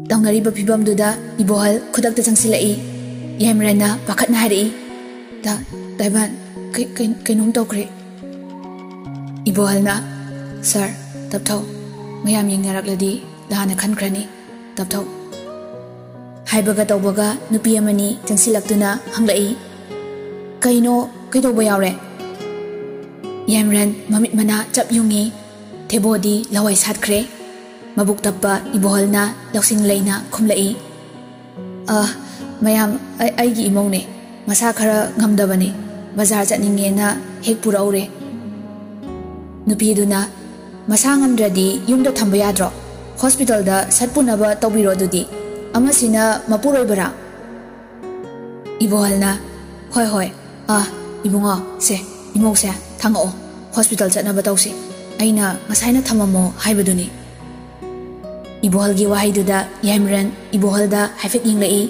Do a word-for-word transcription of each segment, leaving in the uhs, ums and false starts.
ꯇꯧꯅꯔꯤꯕ ꯐꯤꯕꯝꯗꯨꯗ ꯏꯕꯣꯍꯜ ꯈꯨꯗꯛꯇ ꯆꯪꯁꯤꯜꯂꯛꯏ꯫ ꯌꯥꯏꯃꯔꯟꯅ ꯄꯥꯈꯠꯅ ꯍꯥꯏꯔꯛꯏ, "ꯇꯥ-, ꯇꯥꯏꯕꯪ, ꯀꯩ-, ꯀꯩ-, ꯀꯩꯅꯣꯝ ꯇꯧꯈ꯭ꯔꯦ?" ꯏꯕꯣꯍꯜꯅ, "ꯁꯥꯔ, ꯇꯞꯊꯧ꯫ ꯃꯌꯥꯝ ꯌꯦꯡꯅꯔꯛꯂꯗꯤ ꯂꯥꯟꯅ ꯈꯟꯈ꯭ꯔꯅꯤ꯫ ꯇꯞꯊꯧ꯫" ꯍꯥꯏꯕꯒ ꯇꯧꯕꯒ ꯅꯨꯄꯤ ꯑꯃꯅꯤ ꯆꯪꯁꯤꯜꯂꯛꯇꯨꯅ ꯍꯪꯂꯛꯏ, "ꯀꯩꯅꯣ? ꯀꯩꯗꯧꯕ ꯌꯥꯎꯔꯦ?" ꯌꯥꯏꯃꯔꯟ ꯃꯃꯤꯠ ꯃꯅꯥ ꯆꯞ ꯌꯨꯡꯉꯤ꯫ ꯊꯦꯕꯣꯗꯤ ꯂꯋꯥꯏ ꯁꯥꯠꯈ꯭ꯔꯦ꯫ ꯃꯕꯨꯛ ꯇꯞꯄ ꯏꯕꯣꯍꯜꯅ ꯂꯧꯁꯤꯡ ꯂꯩꯅ ꯈꯨꯝꯂꯛꯏ, "ꯑ, ꯃꯌꯥꯝ, ꯑꯩ-, ꯑꯩꯒꯤ ꯏꯃꯧꯅꯦ꯫ ꯃꯁꯥ ꯈꯔ ꯉꯝꯗꯕꯅꯦ꯫ ꯕꯖꯥꯔ ꯆꯠꯅꯤꯡꯉꯦꯅ ꯍꯦꯛ ꯄꯨꯔꯛꯎꯔꯦ꯫" ꯅꯨꯄꯤꯗꯨꯅ, "ꯃꯁꯥ ꯉꯝꯗ꯭ꯔꯗꯤ ꯌꯨꯝꯗ ꯊꯝꯕ ꯌꯥꯗ꯭ꯔꯣ? ꯍꯣꯁꯄꯤꯇꯥꯜꯗ ꯁꯠ ꯄꯨꯅꯕ ꯇꯧꯕꯤꯔꯣ ꯑꯗꯨꯗꯤ꯫ ꯑꯃꯁꯤꯅ ꯃꯄꯨꯔꯣꯏꯕꯔꯥ?" ꯏꯕꯣꯍꯜꯅ, "ꯍꯣꯏ, ꯍꯣꯏ, ꯑꯥ, ꯏꯕꯨꯡꯉꯣ, ꯁꯦ, ꯏꯃꯧꯁꯦ, ꯊꯥꯡꯉꯛꯑꯣ, ꯍꯣꯁꯄꯤꯇꯥꯜ ꯆꯠꯅꯕ ꯇꯧꯁꯤ꯫ ꯑꯩꯅ ꯉꯁꯥꯏꯅ ꯊꯝꯃꯝꯃꯣ ꯍꯥꯏꯕꯗꯨꯅꯤ꯫" ꯏꯕꯣꯍꯜꯒꯤ ꯋꯥꯍꯩꯗꯨꯗ ꯌꯥꯏꯃꯔꯟ ꯏꯕꯣꯍꯜꯗ ꯍꯥꯏꯐꯦꯠ ꯌꯦꯡꯂꯛꯏ꯫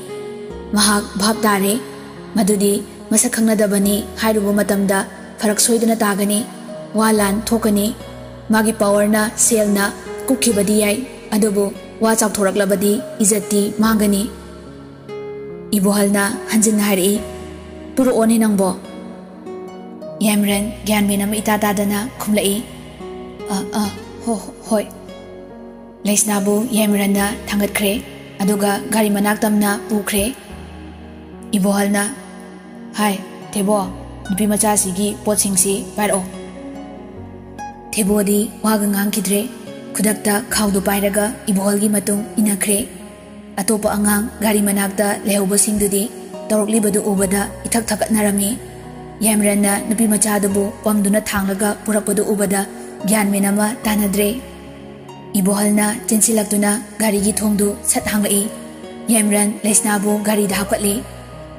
ꯃꯍꯥꯛ ꯚꯥꯞ ꯇꯥꯔꯦ ꯃꯗꯨꯗꯤ ꯃꯁꯛ ꯈꯪꯅꯗꯕꯅꯤ ꯍꯥꯏꯔꯨꯕ ꯃꯇꯝꯗ ꯐꯔꯛ ꯁꯣꯏꯗꯅ ꯇꯥꯒꯅꯤ, ꯋꯥ ꯂꯥꯟ ꯊꯣꯛꯀꯅꯤ꯫ ꯃꯥꯒꯤ ꯄꯥꯋꯔꯅ ꯁꯦꯜꯅ ꯀꯨꯞꯈꯤꯕꯗꯤ ꯌꯥꯏ, ꯑꯗꯨꯕꯨ ꯋꯥ ꯆꯥꯎꯊꯣꯔꯛꯂꯕꯗꯤ ꯏꯖꯠꯇꯤ ꯃꯥꯡꯒꯅꯤ꯫ ꯏꯕꯣꯍꯜꯅ ꯍꯟꯖꯤꯟꯅ ꯍꯥꯏꯔꯛꯏ, "ꯄꯨꯔꯛꯑꯣꯅꯦ ꯅꯪꯕꯣ?" ꯌꯥꯏꯃꯔꯟ ꯒ꯭ꯌꯥꯟ ꯃꯦꯟ ꯑꯃ ꯏꯇꯥ ꯇꯥꯗꯅ ꯈꯨꯝꯂꯛꯏ, "ꯑ, ꯑ, ꯍꯣ-, ꯍꯣꯏ꯫" ꯂꯩꯁꯅꯥꯕꯨ ꯌꯥꯏꯃꯔꯟꯅ ꯊꯥꯡꯒꯠꯈ꯭ꯔꯦ, ꯑꯗꯨꯒ ꯒꯥꯔꯤ ꯃꯅꯥꯛ ꯇꯝꯅ ꯄꯨꯈ꯭ꯔꯦ꯫ ꯏꯕꯣꯍꯜꯅ, "ꯍꯥꯏ, ꯊꯦꯕꯣ, ꯅꯨꯄꯤ ꯃꯆꯥꯁꯤꯒꯤ ꯄꯣꯠꯁꯤꯡꯁꯤ ꯄꯥꯏꯔꯛꯑꯣ꯫" ꯊꯦꯕꯣꯗꯤ ꯋꯥꯒ ꯉꯥꯡꯈꯤꯗ꯭ꯔꯦ꯫ ꯈꯨꯗꯛꯇ ꯈꯥꯎꯗꯨ ꯄꯥꯏꯔꯒ ꯏꯕꯣꯍꯜꯒꯤ ꯃꯇꯨꯡ ꯏꯟꯅꯈ꯭ꯔꯦ꯫ ꯑꯇꯣꯞꯄ ꯑꯉꯥꯡ ꯒꯥꯔꯤ ꯃꯅꯥꯛꯇ ꯂꯩꯍꯧꯕꯁꯤꯡꯗꯨꯗꯤ ꯇꯧꯔꯛꯂꯤꯕꯗꯨ ꯎꯕꯗ ꯏꯊꯛ ꯊꯛꯀꯠꯅꯔꯝꯃꯤ꯫ ꯌꯥꯏꯃꯔꯟꯅ ꯅꯨꯄꯤ ꯃꯆꯥꯗꯨꯕꯨ ꯄꯝꯗꯨꯅ ꯊꯥꯡꯂꯒ ꯄꯨꯔꯛꯄꯗꯨ ꯎꯕꯗ ꯒ꯭ꯌꯥꯟ ꯃꯦꯟ ꯑꯃ ꯇꯥꯅꯗ꯭ꯔꯦ꯫ ꯏꯕꯣꯍꯜꯅ ꯆꯦꯟꯁꯤꯜꯂꯛꯇꯨꯅ ꯒꯥꯔꯤꯒꯤ ꯊꯣꯡꯗꯨ ꯁꯠ ꯍꯥꯡꯂꯛꯏ꯫ ꯌꯥꯏꯃꯔꯟ ꯂꯩꯁꯅꯥꯕꯨ ꯒꯥꯔꯤꯗ ꯍꯥꯞꯀꯠꯂꯤ꯫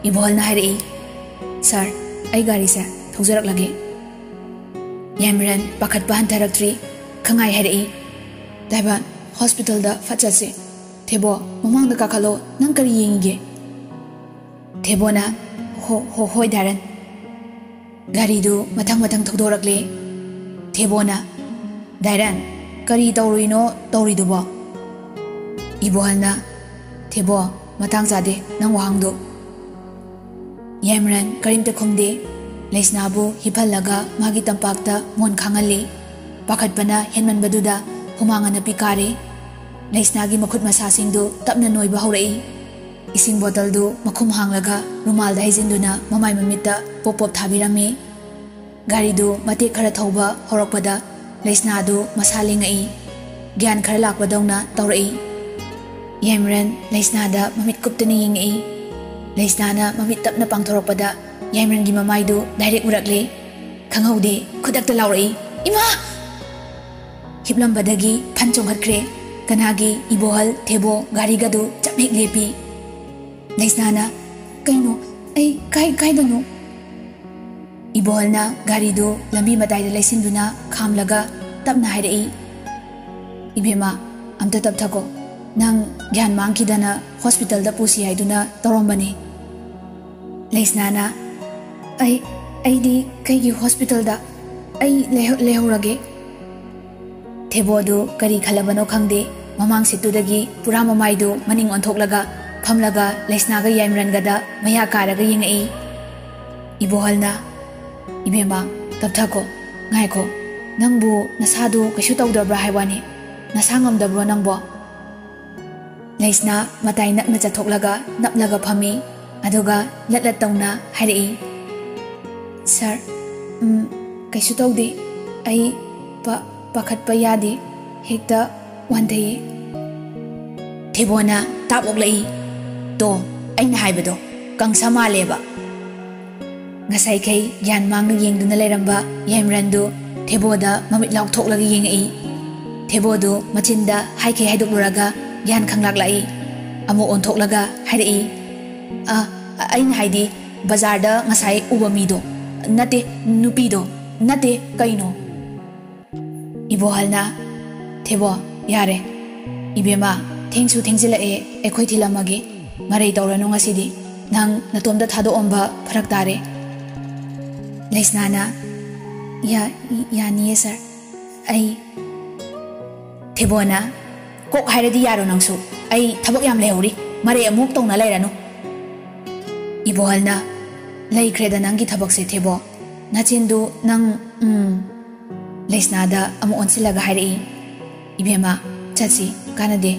ꯏꯕꯣꯍꯜꯅ ꯍꯥꯏꯔꯛꯏ, "ꯁꯥꯔ, ꯑꯩ ꯒꯥꯔꯤꯁꯦ ꯊꯧꯖꯔꯛꯂꯒꯦ꯫" ꯌꯥꯏꯃꯔꯟ ꯄꯥꯈꯠꯄ ꯍꯟꯊꯔꯛꯇ꯭ꯔꯤ꯫ ꯈꯪꯉꯥꯏ ꯍꯥꯏꯔꯛꯏ, "ꯇꯥꯏꯕꯪ, ꯍꯣꯁꯄꯤꯇꯥꯜꯗ ꯐꯠ ꯆꯠꯁꯦ꯫ ꯊꯦꯕꯣ, ꯃꯃꯥꯡꯗ ꯀꯥꯈꯠꯂꯣ, ꯅꯪ ꯀꯔꯤ ꯌꯦꯡꯉꯤꯒꯦ?" ꯊꯦꯕꯣꯅ, "ꯍꯣ, ꯍꯣ, ꯍꯣꯏ ꯗꯥꯏꯔꯟ꯫" ꯒꯥꯔꯤꯗꯨ ꯃꯊꯪ ꯃꯊꯪ ꯊꯧꯗꯣꯔꯛꯂꯦ꯫ ꯊꯦꯕꯣꯅ, "ꯗꯥꯏꯔꯟ, ꯀꯔꯤ ꯇꯧꯔꯨꯏꯅꯣ ꯇꯧꯔꯤꯗꯨꯕꯣ?" ꯏꯕꯣꯍꯜꯅ, "ꯊꯦꯕꯣ, ꯃꯇꯥꯡ ꯆꯥꯗꯦ ꯅꯪ ꯋꯥꯍꯪꯗꯨ꯫" ꯌꯥꯏꯃꯔꯟ ꯀꯔꯤꯝꯇ ꯈꯨꯝꯗꯦ꯫ ꯂꯩꯁꯅꯥꯕꯨ ꯍꯤꯞꯍꯜꯂꯒ ꯃꯥꯒꯤ ꯇꯝꯄꯥꯛꯇ ꯃꯣꯟ ꯈꯥꯡꯍꯜꯂꯤ꯫ ꯄꯥꯈꯠꯄꯅ ꯍꯦꯟꯃꯟꯕꯗꯨꯗ ꯍꯨꯃꯥꯡ ꯑꯅꯞꯄꯤ ꯀꯥꯔꯦ꯫ ꯂꯩꯁꯅꯥꯒꯤ ꯃꯈꯨꯠ ꯃꯁꯥꯁꯤꯡꯗꯨ ꯇꯞꯅ ꯅꯣꯏꯕ ꯍꯧꯔꯛꯏ꯫ ꯏꯁꯤꯡ ꯕꯣꯇꯜꯗꯨ ꯃꯈꯨꯝ ꯍꯥꯡꯂꯒ ꯔꯨꯃꯥꯜꯗ ꯍꯩꯖꯤꯟꯗꯨꯅ ꯃꯃꯥꯏ ꯃꯃꯤꯠꯇ ꯄꯣꯞ ꯄꯣꯞ ꯊꯥꯕꯤꯔꯝꯃꯤ꯫ ꯒꯥꯔꯤꯗꯨ ꯃꯇꯦꯛ ꯈꯔ ꯊꯧꯕ ꯍꯧꯔꯛꯄꯗ ꯂꯩꯁꯅꯥꯗꯨ ꯃꯁꯥ ꯂꯦꯡꯉꯛꯏ꯫ ꯒ꯭ꯌꯥꯟ ꯈꯔ ꯂꯥꯛꯄꯗꯧꯅ ꯇꯧꯔꯛꯏ꯫ ꯌꯥꯏꯃꯔꯟ ꯂꯩꯁꯅꯥꯗ ꯃꯃꯤꯠ ꯀꯨꯞꯇꯅ ꯌꯦꯡꯉꯛꯏ꯫ ꯂꯩꯁꯅꯥꯅ ꯃꯃꯤꯠ ꯇꯞꯅ ꯄꯥꯡꯊꯣꯔꯛꯄꯗ ꯌꯥꯏꯃꯔꯟꯒꯤ ꯃꯃꯥꯏꯗꯨ ꯗꯥꯏꯔꯦꯛ ꯎꯔꯛꯂꯦ꯫ ꯈꯪꯍꯧꯗꯦ, ꯈꯨꯗꯛꯇ ꯂꯥꯎꯔꯛꯏ, "ꯏꯃꯥ!" ꯍꯤꯞꯂꯝꯕꯗꯒꯤ ꯐꯟ ꯆꯣꯡꯈꯠꯈ꯭ꯔꯦ꯫ ꯀꯅꯥꯒꯤ ꯏꯕꯣꯍꯜ ꯊꯦꯕꯣ ꯒꯥꯔꯤꯒꯗꯨ ꯆꯞ ꯍꯦꯛ ꯂꯦꯞꯄꯤ꯫ ꯂꯩꯁꯅꯥꯅ, "ꯀꯩꯅꯣ? ꯑꯩ ꯀꯥꯏ-, ꯀꯥꯏꯗꯅꯣ?" ꯏꯕꯣꯍꯜꯅ ꯒꯥꯔꯤꯗꯨ ꯂꯝꯕꯤ ꯃꯇꯥꯏꯗ ꯂꯩꯁꯤꯟꯗꯨꯅ ꯈꯥꯝꯂꯒ ꯇꯞꯅ ꯍꯥꯏꯔꯛꯏ, "ꯏꯕꯦꯝꯃ, ꯑꯝꯇ ꯇꯞꯊꯈꯣ꯫ ꯅꯪ ꯒ꯭ꯌꯥꯟ ꯃꯥꯡꯈꯤꯗꯅ ꯍꯣꯁꯄꯤꯇꯥꯜꯗ ꯄꯨꯁꯤ ꯍꯥꯏꯗꯨꯅ ꯇꯧꯔꯝꯕꯅꯤ꯫" ꯂꯩꯁꯅꯥꯅ, "ꯑꯩ, ꯑꯩꯗꯤ ꯀꯩꯒꯤ ꯍꯣꯁꯄꯤꯇꯥꯜꯗ? ꯑꯩ ꯂꯩꯍꯧ-, ꯂꯩꯍꯧꯔꯒꯦ꯫" ꯊꯦꯕꯣꯗꯨ ꯀꯔꯤ ꯈꯜꯂꯕꯅꯣ ꯈꯪꯗꯦ, ꯃꯃꯥꯡ ꯁꯤꯠꯇꯨꯗꯒꯤ ꯄꯨꯔꯥ ꯃꯃꯥꯏꯗꯨ ꯃꯅꯤꯡ ꯑꯣꯟꯊꯣꯛꯂꯒ ꯐꯝꯂꯒ ꯂꯩꯁꯅꯥꯒ ꯌꯥꯏꯃꯔꯟꯒꯗ ꯃꯌꯥ ꯀꯥꯔꯒ ꯌꯦꯡꯉꯛꯏ꯫ ꯏꯕꯣꯍꯜꯅ, "ꯏꯕꯦꯝꯃ, ꯇꯞꯊꯈꯣ, ꯉꯥꯏꯈꯣ, ꯅꯪꯕꯨ ꯅꯁꯥꯗꯨ ꯀꯩꯁꯨ ꯇꯧꯗꯕ꯭ꯔꯥ ꯍꯥꯏ ꯋꯥꯅꯤ? ꯅꯁꯥ ꯉꯝꯗꯕ꯭ꯔꯣ ꯅꯪꯕꯣ?" ꯂꯩꯁꯅꯥ ꯃꯇꯥꯏ ꯅꯛꯅ ꯆꯠꯊꯣꯛꯂꯒ ꯅꯞꯂꯒ ꯐꯝꯃꯤ꯫ ꯑꯗꯨꯒ ꯂꯠ ꯂꯠ ꯇꯧꯅ ꯍꯥꯏꯔꯛꯏ, "ꯁꯥꯔ, ꯎꯝ, ꯀꯩꯁꯨ ꯇꯧꯗꯦ꯫ ꯑꯩ ꯄꯥ-, ꯄꯥꯈꯠꯄ ꯌꯥꯗꯦ꯫ ꯍꯦꯛꯇ ꯋꯥꯟꯊꯩꯌꯦ꯫" ꯊꯦꯕꯣꯅ ꯇꯥꯞ ꯑꯣꯛꯂꯛꯏ, "ꯇꯣ, ꯑꯩꯅ ꯍꯥꯏꯕꯗꯣ ꯀꯪꯁ ꯃꯥꯜꯂꯦꯕ꯫" ꯉꯁꯥꯏꯈꯩ ꯒ꯭ꯌꯥꯟ ꯃꯥꯡꯅ ꯌꯦꯡꯗꯨꯅ ꯂꯩꯔꯝꯕ ꯌꯥꯏꯃꯔꯟꯗꯨ ꯊꯦꯕꯣꯗ ꯃꯃꯤꯠ ꯂꯥꯎꯊꯣꯛꯂꯒ ꯌꯦꯡꯉꯛꯏ꯫ ꯊꯦꯕꯣꯗꯨ ꯃꯆꯤꯟꯗ ꯍꯥꯏꯈꯩ ꯍꯥꯏꯗꯣꯛꯂꯨꯔꯒ ꯒ꯭ꯌꯥꯟ ꯈꯪꯂꯥꯛꯂꯛꯏ꯫ ꯑꯃꯨꯛ ꯑꯣꯟꯊꯣꯛꯂꯒ ꯍꯥꯏꯔꯛꯏ, "ꯑ, ꯑ, ꯑꯩꯅ ꯍꯥꯏꯗꯤ ꯕꯖꯥꯔꯗ ꯉꯁꯥꯏ ꯎꯕ ꯃꯤꯗꯣ ꯅꯠꯇꯦ, ꯅꯨꯄꯤꯗꯣ ꯅꯠꯇꯦ, ꯀꯩꯅꯣ?" ꯏꯕꯣꯍꯜꯅ, "ꯊꯦꯕꯣ, ꯌꯥꯔꯦ꯫ ꯏꯕꯦꯝꯃ, ꯊꯦꯡꯁꯨ ꯊꯦꯡꯖꯤꯜꯂꯛꯑꯦ, ꯑꯩꯈꯣꯏ ꯊꯤꯜꯂꯝꯃꯒꯦ꯫ ꯃꯔꯩ ꯇꯧꯔꯅꯨ ꯉꯁꯤꯗꯤ꯫ ꯅꯪ ꯅꯇꯣꯝꯇ ꯊꯥꯗꯣꯛꯑꯝꯕ ꯐꯔꯛ ꯇꯥꯔꯦ꯫" ꯂꯩꯁꯅꯥꯅ, "ꯌꯥ-, ꯌꯥꯅꯤꯌꯦ ꯁꯥꯔ꯫ ꯑꯩ..." ꯊꯦꯕꯣꯅ, ꯀꯣꯛ ꯍꯥꯏꯔꯗꯤ ꯌꯥꯔꯣ ꯅꯪꯁꯨ? ꯑꯩ ꯊꯕꯛ ꯌꯥꯝ ꯂꯩꯍꯧꯔꯤ, ꯃꯔꯩ ꯑꯃꯨꯛ ꯇꯧꯅ ꯂꯩꯔꯅꯨ꯫ ꯏꯕꯣꯍꯜꯅ, "ꯂꯩꯈ꯭ꯔꯦꯗ ꯅꯪꯒꯤ ꯊꯕꯛꯁꯦ ꯊꯦꯕꯣ, ꯅꯆꯤꯟꯗꯨ ꯅꯪ, ꯎꯝ꯫" ꯂꯩꯁꯅꯥꯗ ꯑꯃꯨꯛ ꯑꯣꯟꯁꯤꯜꯂꯒ ꯍꯥꯏꯔꯛꯏ, "ꯏꯕꯦꯝꯃ, ꯆꯠꯁꯤ, ꯀꯥꯟꯅꯗꯦ꯫"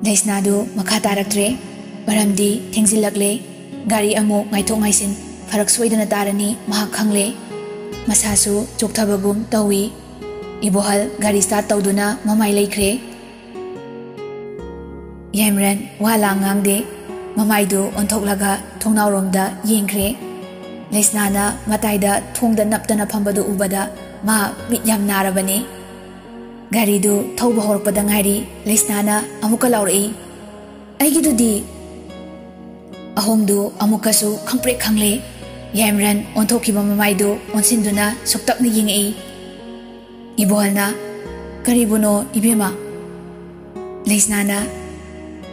ꯂꯩꯁꯅꯥꯗꯨ ꯃꯈꯥ ꯇꯥꯔꯛꯇ꯭ꯔꯦ, ꯃꯔꯝꯗꯤ ꯊꯦꯡꯖꯤꯜꯂꯛꯂꯦ꯫ ꯒꯥꯔꯤ ꯑꯃꯨꯛ ꯉꯥꯏꯊꯣꯛ ꯉꯥꯏꯁꯤꯟ ꯐꯔꯛ ꯁꯣꯏꯗꯅ ꯇꯥꯔꯅꯤ ꯃꯍꯥꯛ ꯈꯪꯂꯦ꯫ ꯃꯁꯥꯁꯨ ꯆꯣꯛꯊꯕꯒꯨꯝ ꯇꯧꯏ꯫ ꯏꯕꯣꯍꯜ ꯒꯥꯔꯤ start ꯇꯧꯗꯨꯅ ꯃꯃꯥꯏ ꯂꯩꯈ꯭ꯔꯦ꯫ ꯌꯥꯏꯃꯔꯟ ꯋꯥ ꯂꯥꯡ ꯉꯥꯡꯗꯦ꯫ ꯃꯃꯥꯏꯗꯨ ꯑꯣꯟꯊꯣꯛꯂꯒ ꯊꯣꯡꯅꯥꯎꯔꯣꯝꯗ ꯌꯦꯡꯈ꯭ꯔꯦ꯫ ꯂꯩꯁꯅꯥꯅ ꯃꯇꯥꯏꯗ ꯊꯣꯡꯗ ꯅꯞꯇꯅ ꯐꯝꯕꯗꯨ ꯎꯕꯗ ꯃꯥ ꯃꯤꯠ ꯌꯥꯝ ꯅꯥꯔꯕꯅꯤ꯫ ꯒꯥꯔꯤꯗꯨ ꯊꯧꯕ ꯍꯧꯔꯛꯄꯗ ꯉꯥꯏꯔꯤ꯫ ꯂꯩꯁꯅꯥꯅ ꯑꯃꯨꯛꯀ ꯂꯥꯎꯔꯛꯏ, "ꯑꯩꯒꯤꯗꯨꯗꯤ?" ꯑꯍꯣꯡꯗꯨ ꯑꯃꯨꯛꯀꯁꯨ ꯈꯪꯄ꯭ꯔꯦꯛ ꯈꯪꯂꯦ꯫ ꯌꯥꯏꯃꯔꯟ ꯑꯣꯟꯊꯣꯛꯈꯤꯕ ꯃꯃꯥꯏꯗꯨ ꯑꯣꯟꯁꯤꯟꯗꯨꯅ ꯁꯨꯛꯇꯞꯅ ꯌꯦꯡꯉꯛꯏ꯫ ꯏꯕꯣꯍꯜꯅ, "ꯀꯔꯤꯕꯨꯅꯣ ꯏꯕꯦꯝꯃ?" ꯂꯩꯁꯅꯥꯅ,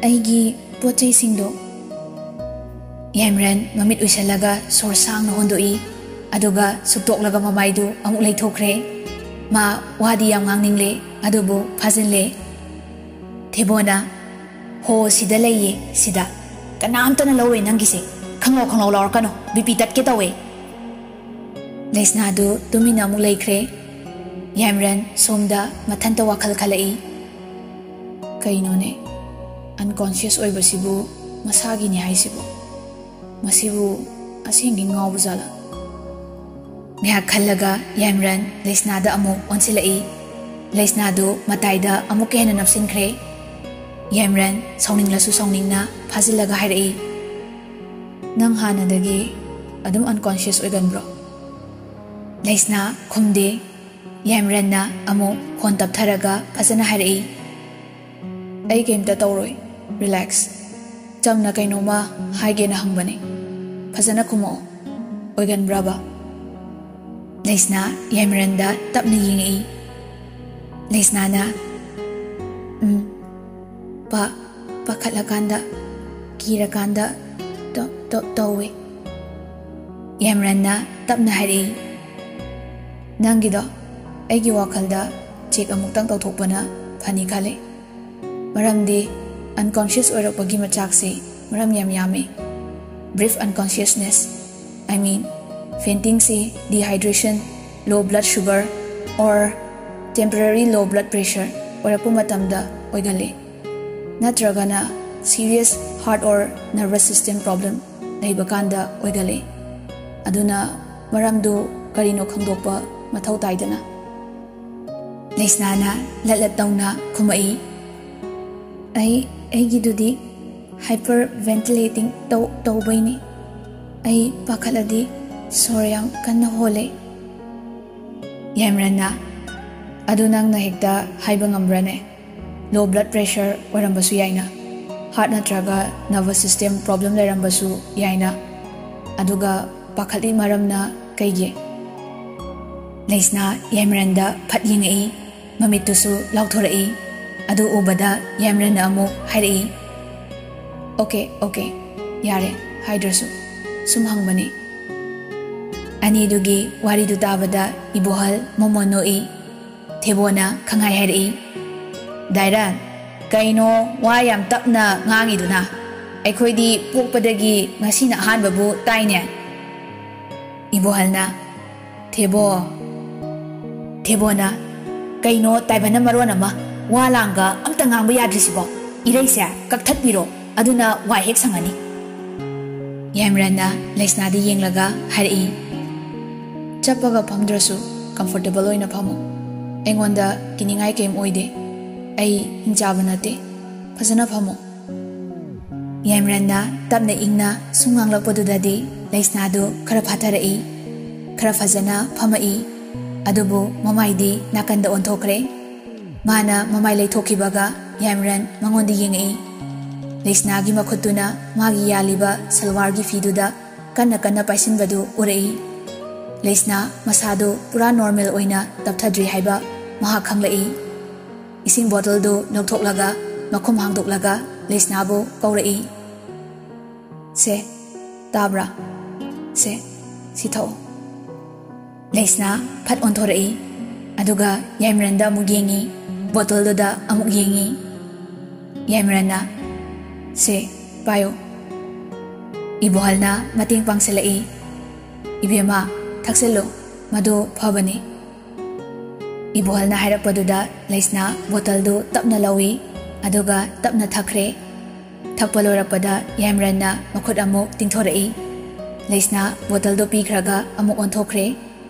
"ꯑꯩꯒꯤ ꯄꯣꯠ ꯆꯩꯁꯤꯡꯗꯣ꯫" ꯌꯥꯏꯃꯔꯟ ꯃꯃꯤꯠ ꯎꯏꯁꯜꯂꯒ ꯁꯣꯔ ꯁꯥꯡꯅ ꯍꯣꯟꯗꯣꯛꯏ, ꯑꯗꯨꯒ ꯁꯨꯛꯇꯣꯛꯂꯒ ꯃꯃꯥꯏꯗꯨ ꯑꯃꯨꯛ ꯂꯩꯊꯣꯛꯈ꯭ꯔꯦ꯫ ꯃꯥ ꯋꯥꯗꯤ ꯌꯥꯝ ꯉꯥꯡꯅꯤꯡꯂꯦ, ꯑꯗꯨꯕꯨ ꯐꯥꯖꯤꯜꯂꯦ꯫ ꯊꯦꯕꯣꯅ, "ꯍꯣ, ꯁꯤꯗ ꯂꯩꯌꯦ, ꯁꯤꯗ꯫ ꯀꯅꯥꯝꯇꯅ ꯂꯧꯔꯣꯏ ꯅꯪꯒꯤꯁꯦ꯫ ꯈꯪꯂꯥꯎ ꯈꯪꯂꯥꯎ ꯂꯥꯎꯔꯛꯀꯅꯨ, ꯕꯤ ꯄꯤ ꯇꯠꯀꯦ ꯇꯧꯋꯦ꯫" ꯂꯩꯁꯅꯥꯗꯨ ꯇꯨꯃꯤꯟꯅ ꯑꯃꯨꯛ ꯂꯩꯈ꯭ꯔꯦ꯫ ꯌꯥꯏꯃꯔꯟ ꯁꯣꯝꯗ ꯃꯊꯟꯇ ꯋꯥꯈꯜ ꯈꯜꯂꯛꯏ꯫ "ꯀꯩꯅꯣꯅꯦ, unconscious ꯑꯣꯏꯕꯁꯤꯕꯨ ꯃꯁꯥꯒꯤꯅꯤ ꯍꯥꯏꯁꯤꯕꯨ? ꯃꯁꯤꯕꯨ ꯑꯁꯦꯡꯒꯤ ꯉꯥꯎꯕ ꯖꯥꯠꯂꯥ?" ꯉꯥꯏꯍꯥꯛ ꯈꯜꯂꯒ ꯌꯥꯏꯃꯔꯟ ꯂꯩꯁꯅꯥꯗ ꯑꯃꯨꯛ ꯑꯣꯟꯁꯤꯜꯂꯛꯏ꯫ ꯂꯩꯁꯅꯥꯗꯨ ꯃꯇꯥꯏꯗ ꯑꯃꯨꯛꯀ ꯍꯦꯟꯅ ꯅꯞꯁꯤꯟꯈ꯭ꯔꯦ꯫ ꯌꯥꯏꯃꯔꯟ ꯁꯥꯎꯅꯤꯡꯂꯁꯨ ꯁꯥꯎꯅꯤꯡꯅ ꯐꯥꯖꯤꯜꯂꯒ ꯍꯥꯏꯔꯛꯏ, "ꯅꯪ ꯍꯥꯟꯅꯗꯒꯤ ꯑꯗꯨꯝ unconscious ꯑꯣꯏꯒꯟꯕ꯭ꯔꯣ?" ꯂꯩꯁꯅꯥ ꯈꯨꯝꯗꯦ꯫ ꯌꯥꯏꯃꯔꯟꯅ ꯑꯃꯨꯛ ꯈꯣꯟ ꯇꯞꯊꯔꯒ ꯐꯖꯅ ꯍꯥꯏꯔꯛꯏ, "ꯑꯩ ꯀꯩꯝꯇ ꯇꯧꯔꯣꯏ, relax꯫ ꯆꯝꯅ ꯀꯩꯅꯣꯝꯃ ꯍꯥꯏꯒꯦꯅ ꯍꯪꯕꯅꯤ, ꯐꯖꯅ ꯈꯨꯝꯃꯛꯑꯣ꯫ ꯑꯣꯏꯒꯟꯕ꯭ꯔꯕ?" ꯂꯩꯁꯅꯥ ꯌꯥꯏꯃꯔꯟꯗ ꯇꯞꯅ ꯌꯦꯡꯉꯛꯏ꯫ ꯂꯩꯁꯅꯥꯅ, "ꯎꯝ, ꯄꯥ-, ꯄꯥꯈꯠꯂꯀꯥꯟꯗ, ꯀꯤꯔꯀꯥꯟꯗ ꯇ-, ꯇ-, ꯇꯧꯋꯦ꯫" ꯌꯥꯏꯃꯔꯟꯅ ꯇꯞꯅ ꯍꯥꯏꯔꯛꯏ, "ꯅꯪꯒꯤꯗꯣ ꯑꯩꯒꯤ ꯋꯥꯈꯜꯗ check ꯑꯃꯨꯛꯇꯪ ꯇꯧꯊꯣꯛꯄꯅ ꯐꯅꯤ ꯈꯜꯂꯤ꯫ ꯃꯔꯝꯗꯤ unconscious ꯑꯣꯏꯔꯛꯄꯒꯤ ꯃꯆꯥꯛꯁꯤ ꯃꯔꯝ ꯌꯥꯝ ꯌꯥꯝꯃꯤ꯫ Brief unconsciousness, I mean, fainting ꯁꯤ dehydration, low blood sugar, or temporary low blood pressure ꯑꯣꯏꯔꯛꯄ ꯃꯇꯝꯗ ꯑꯣꯏꯒꯜꯂꯤ, ꯅꯠꯇ꯭ꯔꯒꯅ serious heart or nervous system problem ꯂꯩꯕ ꯀꯥꯟꯗ ꯑꯣꯏꯒꯜꯂꯤ꯫ ꯑꯗꯨꯅ ꯃꯔꯝꯗꯨ ꯀꯔꯤꯅꯣ ꯈꯪꯗꯣꯛꯄ ꯃꯊꯧ ꯇꯥꯏꯗꯅ꯫ ꯂꯩꯁꯅꯥꯅ ꯂꯠꯂꯠ ꯇꯧꯅ ꯈꯨꯝꯃꯛꯏ, "ꯑꯩ, ꯑꯩꯒꯤꯗꯨꯗꯤ hyperventilating ꯇꯧ-, ꯇꯧꯕꯩꯅꯤ꯫ ꯑꯩ ꯄꯥꯈꯠꯂꯗꯤ ꯁꯣꯔ ꯌꯥꯝ ꯀꯟꯅ ꯍꯣꯜꯂꯦ꯫" ꯌꯥꯏꯃꯔꯟꯅ, "ꯑꯗꯨ ꯅꯪꯅ ꯍꯦꯛꯇ ꯍꯥꯏꯕ ꯉꯝꯕ꯭ꯔꯅꯦ? Low blood pressure ꯑꯣꯏꯔꯝꯕꯁꯨ ꯌꯥꯏꯅ, heart ꯅꯠꯇ꯭ꯔꯒ nervous system problem ꯂꯩꯔꯝꯕꯁꯨ ꯌꯥꯏꯅ, ꯑꯗꯨꯒ ꯄꯥꯈꯠꯂꯤ ꯃꯔꯝꯅ ꯀꯩꯒꯤ?" ꯂꯩꯁꯅꯥ ꯌꯥꯏꯃꯔꯟꯗ ꯐꯠ ꯌꯦꯡꯉꯛꯏ, ꯃꯃꯤꯠꯇꯨꯁꯨ ꯂꯥꯎꯊꯣꯔꯛꯏ꯫ ꯑꯗꯨ ꯎꯕꯗ ꯌꯥꯏꯃꯔꯟꯅ ꯑꯃꯨꯛ ꯍꯥꯏꯔꯛꯏ, "Okay, okay, ꯌꯥꯔꯦ, ꯍꯥꯏꯗ꯭ꯔꯁꯨ, ꯁꯨꯝ ꯍꯪꯕꯅꯤ꯫" ꯑꯅꯤꯗꯨꯒꯤ ꯋꯥꯔꯤꯗꯨ ꯇꯥꯕꯗ ꯏꯕꯣꯍꯜ ꯃꯣꯃꯣꯟ ꯅꯣꯛꯏ꯫ ꯊꯦꯕꯣꯅ ꯈꯪꯍꯥꯏ ꯍꯥꯏꯔꯛꯏ, "ꯗꯥꯏꯔꯟ, ꯀꯩꯅꯣ ꯋꯥ ꯌꯥꯝ ꯇꯞꯅ ꯉꯥꯡꯉꯤꯗꯨꯅ? ꯑꯩꯈꯣꯏꯗꯤ ꯄꯣꯛꯄꯗꯒꯤ ꯉꯁꯤꯅ ꯑꯍꯥꯟꯕꯕꯨ ꯇꯥꯏꯅꯦ꯫" ꯏꯕꯣꯍꯜꯅ, "ꯊꯦꯕꯣ꯫" ꯊꯦꯕꯣꯅ, "ꯀꯩꯅꯣ ꯇꯥꯏꯕꯟꯅ ꯃꯔꯣꯟ ꯑꯃ, ꯋꯥ ꯂꯥꯡꯒ ꯑꯝꯇ ꯉꯥꯡꯕ ꯌꯥꯗ꯭ꯔꯤꯁꯤꯕꯣ? ꯏꯔꯩꯁꯦ ꯀꯛꯊꯠꯄꯤꯔꯣ, ꯑꯗꯨꯅ ꯋꯥꯏ ꯍꯦꯛ ꯁꯪꯉꯅꯤ꯫" ꯌꯥꯏꯃꯔꯟꯅ ꯂꯩꯁꯅꯥꯗ ꯌꯦꯡꯂꯒ ꯍꯥꯏꯔꯛꯏ, "ꯆꯠꯄꯒ ꯐꯝꯗ꯭ꯔꯁꯨ comfortable ꯑꯣꯏꯅ ꯐꯝꯃꯨ꯫ ꯑꯩꯉꯣꯟꯗ ꯀꯤꯅꯤꯡꯉꯥꯏ ꯀꯩꯝ ꯑꯣꯏꯗꯦ꯫ ꯑꯩ ꯍꯤꯡꯆꯥꯕ ꯅꯠꯇꯦ꯫ ꯐꯖꯅ ꯐꯝꯃꯨ꯫" ꯌꯥꯏꯃꯔꯟꯅ ꯇꯞꯅ ꯏꯪꯅ ꯁꯨꯝ ꯉꯥꯡꯂꯛꯄꯗꯨꯗꯗꯤ ꯂꯩꯁꯅꯥꯗꯨ ꯈꯔ ꯐꯥꯊꯔꯛꯏ, ꯈꯔ ꯐꯖꯅ ꯐꯝꯃꯛꯏ꯫ ꯑꯗꯨꯕꯨ ꯃꯃꯥꯏꯗꯤ ꯅꯥꯀꯟꯗ ꯑꯣꯟꯊꯣꯛꯈ꯭ꯔꯦ꯫ ꯃꯥꯅ ꯃꯃꯥꯏ ꯂꯩꯊꯣꯛꯈꯤꯕꯒ ꯌꯥꯏꯃꯔꯟ ꯃꯉꯣꯟꯗ ꯌꯦꯡꯉꯛꯏ꯫ ꯂꯩꯁꯅꯥꯒꯤ ꯃꯈꯨꯠꯇꯨꯅ ꯃꯥꯒꯤ ꯌꯥꯜꯂꯤꯕ ꯁꯜꯋꯥꯔꯒꯤ ꯐꯤꯗꯨꯗ ꯀꯟꯅ ꯀꯟꯅ ꯄꯥꯏꯁꯤꯟꯕꯗꯨ ꯎꯔꯛꯏ꯫ ꯂꯩꯁꯅꯥ ꯃꯁꯥꯗꯨ ꯄꯨꯔꯥ normal ꯑꯣꯏꯅ ꯇꯞꯊꯗ꯭ꯔꯤ ꯍꯥꯏꯕ ꯃꯍꯥꯛ ꯈꯪꯂꯛꯏ꯫ ꯏꯁꯤꯡ ꯕꯣꯇꯜꯗꯨ ꯂꯧꯊꯣꯛꯂꯒ ꯃꯈꯨꯝ ꯍꯥꯡꯗꯣꯛꯂꯒ ꯂꯩꯁꯅꯥꯕꯨ ꯀꯧꯔꯛꯏ꯫ "ꯁꯦ, ꯇꯥꯕ꯭ꯔꯥ? ꯁꯦ, ꯁꯤ ꯊꯛꯑꯣ꯫" ꯂꯩꯁꯅꯥ ꯐꯠ ꯑꯣꯟꯊꯣꯔꯛꯏ, ꯑꯗꯨꯒ ꯌꯥꯏꯃꯔꯟꯗ ꯑꯃꯨꯛ ꯌꯦꯡꯉꯤ꯫ ꯕꯣꯇꯜꯗꯨꯗ ꯑꯃꯨꯛ ꯌꯦꯡꯉꯤ꯫ ꯌꯥꯏꯃꯔꯟꯅ, "ꯁꯦ, ꯄꯥꯏꯌꯨ꯫" ꯏꯕꯣꯍꯜꯅ ꯃꯇꯦꯡ ꯄꯥꯡꯁꯤꯜꯂꯛꯏ꯫ "ꯏꯕꯦꯝꯃ, ꯊꯛꯆꯜꯂꯨ, ꯃꯗꯨ ꯐꯕꯅꯤ꯫" ꯏꯕꯣꯍꯜꯅ ꯍꯥꯏꯔꯛꯄꯗꯨꯗ ꯂꯩꯁꯅꯥ ꯕꯣꯇꯜꯗꯨ ꯇꯞꯅ ꯂꯧꯏ, ꯑꯗꯨꯒ ꯇꯞꯅ ꯊꯛꯈ꯭ꯔꯦ꯫ ꯊꯛꯄ ꯂꯣꯏꯔꯛꯄꯗ ꯌꯥꯏꯃꯔꯟꯅ ꯃꯈꯨꯠ ꯑꯃꯨꯛ ꯇꯤꯡꯊꯣꯔꯛꯏ꯫ ꯂꯩꯁꯅꯥ ꯕꯣꯇꯜꯗꯨ ꯄꯤꯈ꯭ꯔꯒ ꯑꯃꯨꯛ ꯑꯣꯟꯊꯣꯛꯈ꯭꯫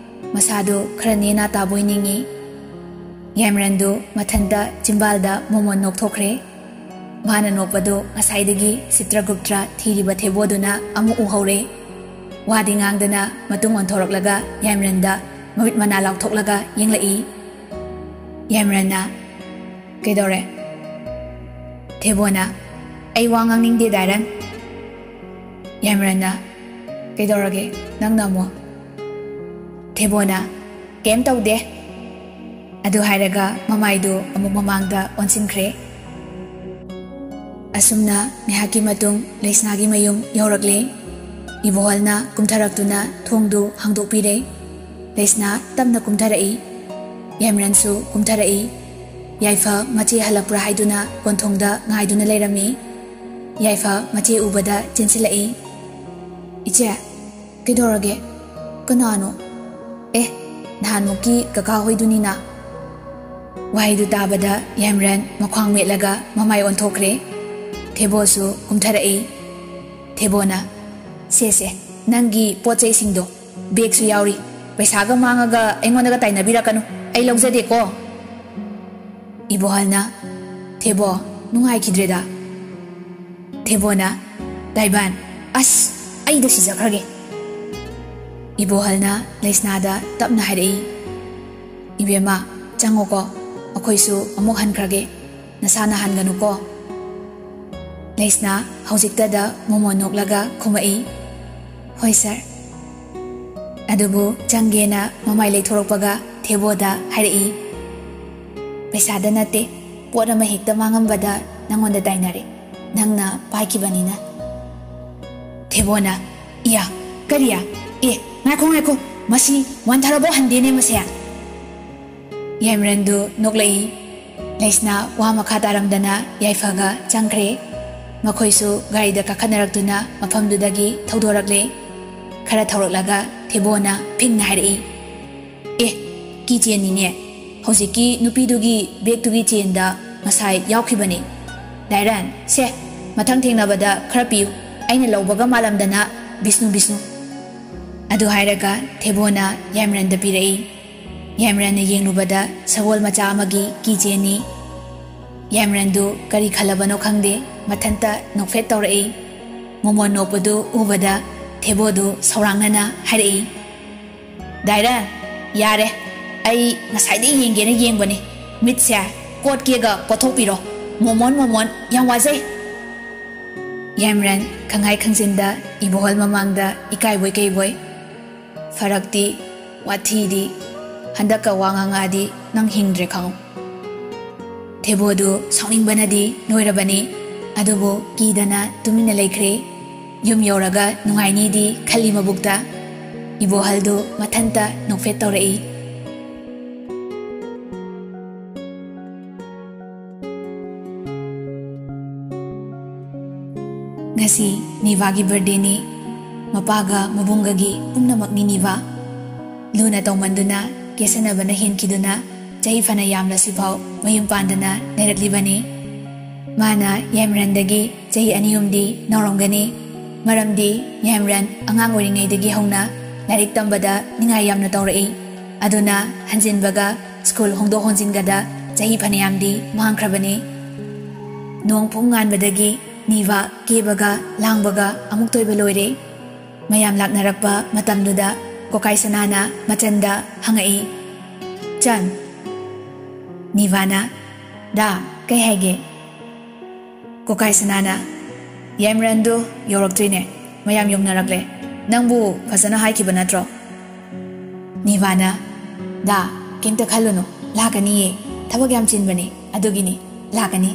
ꯃꯁꯥꯗꯨ ꯈꯔ ꯅꯦꯅꯥ ꯇꯥꯕꯣꯏ ꯅꯤꯡꯏ꯫ ꯌꯥꯏꯃꯔꯟꯗꯨ ꯃꯊꯟꯇ ꯆꯤꯝꯕꯥꯜꯗ ꯃꯣꯃꯣꯟ ꯅꯣꯛꯊꯣꯛꯈ꯭ꯔꯦ꯫ ꯃꯥꯅ ꯅꯣꯛꯄꯗꯨ ꯉꯁꯥꯏꯗꯒꯤ ꯆꯤꯇ꯭ꯔꯒꯨꯞꯇ꯭ꯔ ꯊꯤꯔꯤꯕ ꯊꯦꯕꯣꯗꯨꯅ ꯑꯃꯨꯛ ꯎꯍꯧꯔꯦ꯫ ꯋꯥꯗꯤ ꯉꯥꯡꯗꯅ ꯃꯇꯨꯡ ꯑꯣꯟꯊꯣꯔꯛꯂꯒ ꯌꯥꯏꯃꯔꯟꯗ ꯃꯃꯤꯠ ꯃꯅꯥ ꯂꯥꯎꯊꯣꯛꯂꯒ ꯌꯦꯡꯂꯛꯏ꯫ ꯌꯥꯏꯃꯔꯟꯅ, "ꯀꯩꯗꯧꯔꯦ?" ꯊꯦꯕꯣꯅ, "ꯑꯩ ꯋꯥ ꯉꯥꯡꯅꯤꯡꯗꯦ, ꯗꯥꯏꯔꯟ꯫" ꯌꯥꯏꯃꯔꯟꯅ, "ꯀꯩꯗꯧꯔꯒꯦ ꯅꯪꯅ ꯑꯃꯨꯛ?" ꯊꯦꯕꯣꯅ, "ꯀꯩꯝ ꯇꯧꯗꯦ꯫" ꯑꯗꯨ ꯍꯥꯏꯔꯒ ꯃꯃꯥꯏꯗꯨ ꯑꯃꯨꯛ ꯃꯃꯥꯡꯗ ꯑꯣꯟꯁꯤꯟꯈ꯭ꯔꯦ꯫ ꯑꯁꯨꯝꯅ ꯉꯥꯏꯍꯥꯛꯀꯤ ꯃꯇꯨꯡ ꯂꯩꯁꯅꯥꯒꯤ ꯃꯌꯨꯝ ꯌꯧꯔꯛꯂꯦ꯫ ꯏꯕꯣꯍꯜꯅ ꯀꯨꯝꯊꯔꯛꯇꯨꯅ ꯊꯣꯡꯗꯨ ꯍꯥꯡꯗꯣꯛꯄꯤꯔꯦ꯫ ꯂꯩꯁꯅꯥ ꯇꯞꯅ ꯀꯨꯝꯊꯔꯛꯏ꯫ ꯌꯥꯏꯃꯔꯟꯁꯨ ꯀꯨꯝꯊꯔꯛꯏ꯫ ꯌꯥꯏꯐ ꯃꯆꯦ ꯍꯜꯂꯛꯄ꯭ꯔꯥ ꯍꯥꯏꯗꯨꯅ ꯀꯣꯟꯊꯣꯡꯗ ꯉꯥꯏꯗꯨꯅ ꯂꯩꯔꯝꯃꯤ꯫ ꯌꯥꯏꯐ ꯃꯆꯦ ꯎꯕꯗ ꯆꯦꯟꯁꯤꯜꯂꯛꯏ꯫ "ꯏꯆꯦ, ꯀꯩꯗꯧꯔꯒꯦ? ꯀꯅꯥꯅꯣ?" "ꯑꯦ, ꯅꯍꯥꯟꯃꯨꯛꯀꯤ ꯀꯀꯥ ꯍꯣꯏꯗꯨꯅꯤꯅ꯫" ꯋꯥꯍꯩꯗꯨ ꯇꯥꯕꯗ ꯌꯥꯏꯃꯔꯟ ꯃꯈ꯭ꯋꯥꯡ ꯃꯦꯠꯂꯒ ꯃꯃꯥꯏ ꯑꯣꯟꯊꯣꯛꯈ꯭ꯔꯦ꯫ ꯊꯦꯕꯣꯁꯨ ꯀꯨꯝꯊꯔꯛꯏ꯫ ꯊꯦꯕꯣꯅ, "ꯁꯦ, ꯁꯦ, ꯅꯪꯒꯤ ꯄꯣꯠ ꯆꯩꯁꯤꯡꯗꯣ, ꯕꯦꯒꯁꯨ ꯌꯥꯎꯔꯤ꯫ ꯄꯩꯁꯥꯒ ꯃꯥꯡꯉꯒ ꯑꯩꯉꯣꯟꯗꯒ ꯇꯥꯏꯅꯕꯤꯔꯛꯀꯅꯨ꯫ ꯑꯩ ꯂꯧꯖꯗꯦꯀꯣ꯫" ꯏꯕꯣꯍꯜꯅ, "ꯊꯦꯕꯣ, ꯅꯨꯡꯉꯥꯏꯈꯤꯗ꯭ꯔꯦꯗ꯫" ꯊꯦꯕꯣꯅ, "ꯗꯥꯏꯕꯥꯟ, ꯑꯁ, ꯑꯩꯗ ꯁꯤꯖꯈ꯭ꯔꯒꯦ꯫" ꯏꯕꯣꯍꯜꯅ ꯂꯩꯁꯅꯥꯗ ꯇꯞꯅ ꯍꯥꯏꯔꯛꯏ, "ꯏꯕꯦꯝꯃ, ꯆꯪꯉꯣꯀꯣ, ꯑꯩꯈꯣꯏꯁꯨ ꯑꯃꯨꯛ ꯍꯟꯈ꯭ꯔꯒꯦ, ꯅꯁꯥ ꯅꯥꯍꯟꯒꯅꯨꯀꯣ꯫" ꯂꯩꯁꯅꯥ ꯍꯧꯖꯤꯛꯇꯗ ꯃꯣꯃꯣꯟ ꯅꯣꯛꯂꯒ ꯈꯨꯝꯃꯛꯏ, "ꯍꯣꯏ ꯁꯥꯔ꯫" ꯑꯗꯨꯕꯨ ꯆꯪꯒꯦꯅ ꯃꯃꯥꯏ ꯂꯩꯊꯣꯔꯛꯄꯒ ꯊꯦꯕꯣꯗ ꯍꯥꯏꯔꯛꯏ, "ꯄꯩꯁꯥꯗ ꯅꯠꯇꯦ, ꯄꯣꯠ ꯑꯃ ꯍꯦꯛꯇ ꯃꯥꯡꯉꯝꯕꯗ ꯅꯪꯉꯣꯟꯗ ꯇꯥꯏꯅꯔꯦ, ꯅꯪꯅ ꯄꯥꯏꯈꯤꯕꯅꯤꯅ꯫" ꯊꯦꯕꯣꯅ, "ꯏꯌꯥ, ꯀꯔꯤ? ꯑꯦ, ꯉꯥꯏꯈꯣ, ꯉꯥꯏꯈꯣ, ꯃꯁꯤ ꯋꯥꯟꯊꯔꯕꯣ ꯍꯟꯗꯦꯅꯦ ꯃꯁꯦ?" ꯌꯥꯏꯃꯔꯟꯗꯨ ꯅꯣꯛꯂꯛꯏ꯫ ꯂꯩꯁꯅꯥ ꯋꯥ ꯃꯈꯥ ꯇꯥꯔꯝꯗꯅ ꯌꯥꯏꯐꯒ ꯆꯪꯈ꯭ꯔꯦ꯫ ꯃꯈꯣꯏꯁꯨ ꯒꯥꯔꯤꯗ ꯀꯥꯈꯠꯅꯔꯛꯇꯨꯅ ꯃꯐꯝꯗꯨꯗꯒꯤ ꯊꯧꯗꯣꯔꯛꯂꯦ꯫ ꯈꯔ ꯊꯧꯔꯛꯂꯒ ꯊꯦꯕꯣꯅ ꯐꯤꯡꯅ ꯍꯥꯏꯔꯛꯏ, "ꯑꯦ, ꯀꯤ ꯆꯦꯟꯅꯤꯅꯦ꯫ ꯍꯧꯖꯤꯛꯀꯤ ꯅꯨꯄꯤꯗꯨꯒꯤ ꯕꯦꯒꯇꯨꯒꯤ ꯆꯦꯟꯗ ꯉꯁꯥꯏ ꯌꯥꯎꯈꯤꯕꯅꯤ꯫ ꯗꯥꯏꯔꯟ, ꯁꯦ, ꯃꯊꯪ ꯊꯦꯡꯅꯕꯗ ꯈꯔ ꯄꯤꯌꯨ꯫ ꯑꯩꯅ ꯂꯧꯕꯒ ꯃꯥꯜꯂꯝꯗꯅ, ꯕꯤꯁꯅꯨ, ꯕꯤꯁꯅꯨ꯫" ꯑꯗꯨ ꯍꯥꯏꯔꯒ ꯊꯦꯕꯣꯅ ꯌꯥꯏꯃꯔꯟꯗ ꯄꯤꯔꯛꯏ꯫ ꯌꯥꯏꯃꯔꯟꯅ ꯌꯦꯡꯂꯨꯕꯗ ꯁꯒꯣꯜ ꯃꯆꯥ ꯑꯃꯒꯤ ꯀꯤ ꯆꯦꯟꯅꯤ꯫ ꯌꯥꯏꯃꯔꯟꯗꯨ ꯀꯔꯤ ꯈꯜꯂꯕꯅꯣ ꯈꯪꯗꯦ, ꯃꯊꯟꯇ ꯅꯣꯛꯐꯦꯠ ꯇꯧꯔꯛꯏ꯫ ꯃꯣꯃꯣꯟ ꯅꯣꯛꯄꯗꯨ ꯎꯕꯗ ꯊꯦꯕꯣꯗꯨ ꯁꯧꯔꯥꯡꯅꯅ ꯍꯥꯏꯔꯛꯏ, "ꯗꯥꯏꯔꯟ, ꯌꯥꯔꯦ, ꯑꯩ ꯉꯁꯥꯏꯗꯩ ꯌꯦꯡꯒꯦꯅ ꯌꯦꯡꯕꯅꯤ꯫ ꯃꯤꯠꯁꯦ ꯀꯣꯠꯀꯦꯒ ꯀꯣꯠꯊꯣꯛꯄꯤꯔꯣ꯫ ꯃꯣꯃꯣꯟ, ꯃꯣꯃꯣꯟ, ꯌꯥꯝ ꯋꯥꯖꯩ꯫" ꯌꯥꯏꯃꯔꯟ ꯈꯪꯍꯥꯏ ꯈꯪꯖꯤꯟꯗ ꯏꯕꯣꯍꯜ ꯃꯃꯥꯡꯗ ꯏꯀꯥꯏꯕꯣꯏ ꯀꯩꯕꯣꯏ, "ꯐꯔꯛꯇꯤ, ꯋꯥꯊꯤꯗꯤ, ꯍꯟꯗꯛꯀ ꯋꯥ ꯉꯥꯡꯉꯛꯑꯗꯤ ꯅꯪ ꯍꯤꯡꯗ꯭ꯔꯦ ꯈꯪꯉꯨ꯫" ꯊꯦꯕꯣꯗꯨ ꯁꯥꯎꯅꯤꯡꯕꯅꯗꯤ ꯂꯣꯏꯔꯕꯅꯤ, ꯑꯗꯨꯕꯨ ꯀꯤꯗꯅ ꯇꯨꯃꯤꯟꯅ ꯂꯩꯈ꯭ꯔꯦ꯫ ꯌꯨꯝ ꯌꯧꯔꯒ ꯅꯨꯡꯉꯥꯏꯅꯤꯗꯤ ꯈꯜꯂꯤ ꯃꯕꯨꯛꯇ꯫ ꯏꯕꯣꯍꯜꯗꯨ ꯃꯊꯟꯇ ꯅꯣꯛꯐꯦꯠ ꯇꯧꯔꯛꯏ꯫ ꯉꯁꯤ ꯅꯤꯚꯥꯒꯤ ꯕꯔꯊꯗꯦꯅꯤ꯫ ꯃꯄꯥꯒ ꯃꯕꯨꯡꯒꯒꯤ ꯄꯨꯝꯅꯃꯛꯅꯤ ꯅꯤꯚꯥ꯫ ꯂꯨꯅ ꯇꯧꯃꯟꯗꯨꯅ ꯀꯦꯁꯟꯅꯕꯅ ꯍꯦꯟꯈꯤꯗꯨꯅ ꯆꯍꯤ ꯐꯅ ꯌꯥꯝꯂꯁꯤꯐꯥꯎ ꯃꯌꯨꯝ ꯄꯥꯟꯗꯅ ꯂꯩꯔꯛꯂꯤꯕꯅꯤ꯫ ꯃꯥꯅ ꯌꯥꯏꯃꯔꯟꯗꯒꯤ ꯆꯍꯤ ꯑꯅꯤ ꯑꯍꯨꯝꯗꯤ ꯅꯧꯔꯝꯒꯅꯤ꯫ ꯃꯔꯝꯗꯤ ꯌꯥꯏꯃꯔꯟ ꯑꯉꯥꯡ ꯑꯣꯏꯔꯤꯉꯩꯗꯒꯤ ꯍꯧꯅ ꯂꯥꯏꯔꯤꯛ ꯇꯝꯕꯗ ꯅꯤꯡꯉꯥꯏ ꯌꯥꯝꯅ ꯇꯧꯔꯛꯏ꯫ ꯑꯗꯨꯅ ꯍꯟꯖꯤꯟꯕꯒ ꯁ꯭ꯀꯨꯜ ꯍꯣꯡꯗꯣꯛ ꯍꯣꯟꯖꯤꯟꯒꯗ ꯆꯍꯤ ꯐꯅꯌꯥꯝꯗꯤ ꯃꯥꯡꯈ꯭ꯔꯕꯅꯤ꯫ ꯅꯣꯡ ꯄꯨꯡ ꯉꯥꯟꯕꯗꯒꯤ ꯅꯤꯚꯥ ꯀꯦꯕꯒ ꯂꯥꯡꯕꯒ ꯑꯃꯨꯛꯇ ꯑꯣꯏꯕ ꯂꯣꯏꯔꯦ꯫ ꯃꯌꯥꯝ ꯂꯥꯛꯅꯔꯛꯄ ꯃꯇꯝꯗꯨꯗ ꯀꯣꯀꯥꯏ ꯁꯅꯥꯅ ꯃꯆꯟꯗ ꯍꯪꯉꯛꯏ, "ꯆꯟ?" ꯅꯤꯚꯥꯅ, "ꯗꯥ, ꯀꯩ ꯍꯥꯏꯒꯦ?" ꯀꯣꯀꯥꯏ ꯁꯅꯥꯅ, "ꯌꯥꯏꯃꯔꯟꯗꯨ ꯌꯧꯔꯛꯇ꯭ꯔꯤꯅꯦ, ꯃꯌꯥꯝ ꯌꯧꯅꯔꯛꯂꯦ꯫ ꯅꯪꯕꯨ ꯐꯖꯅ ꯍꯥꯏꯈꯤꯕ ꯅꯠꯇ꯭ꯔꯣ?" ꯅꯤꯚꯥꯅ, "ꯗꯥ, ꯀꯩꯝꯇ ꯈꯜꯂꯨꯅꯨ, ꯂꯥꯛꯀꯅꯤꯌꯦ, ꯊꯕꯛ ꯌꯥꯝ ꯆꯤꯟꯕꯅꯤ, ꯑꯗꯨꯒꯤꯅꯤ, ꯂꯥꯛꯀꯅꯤ꯫"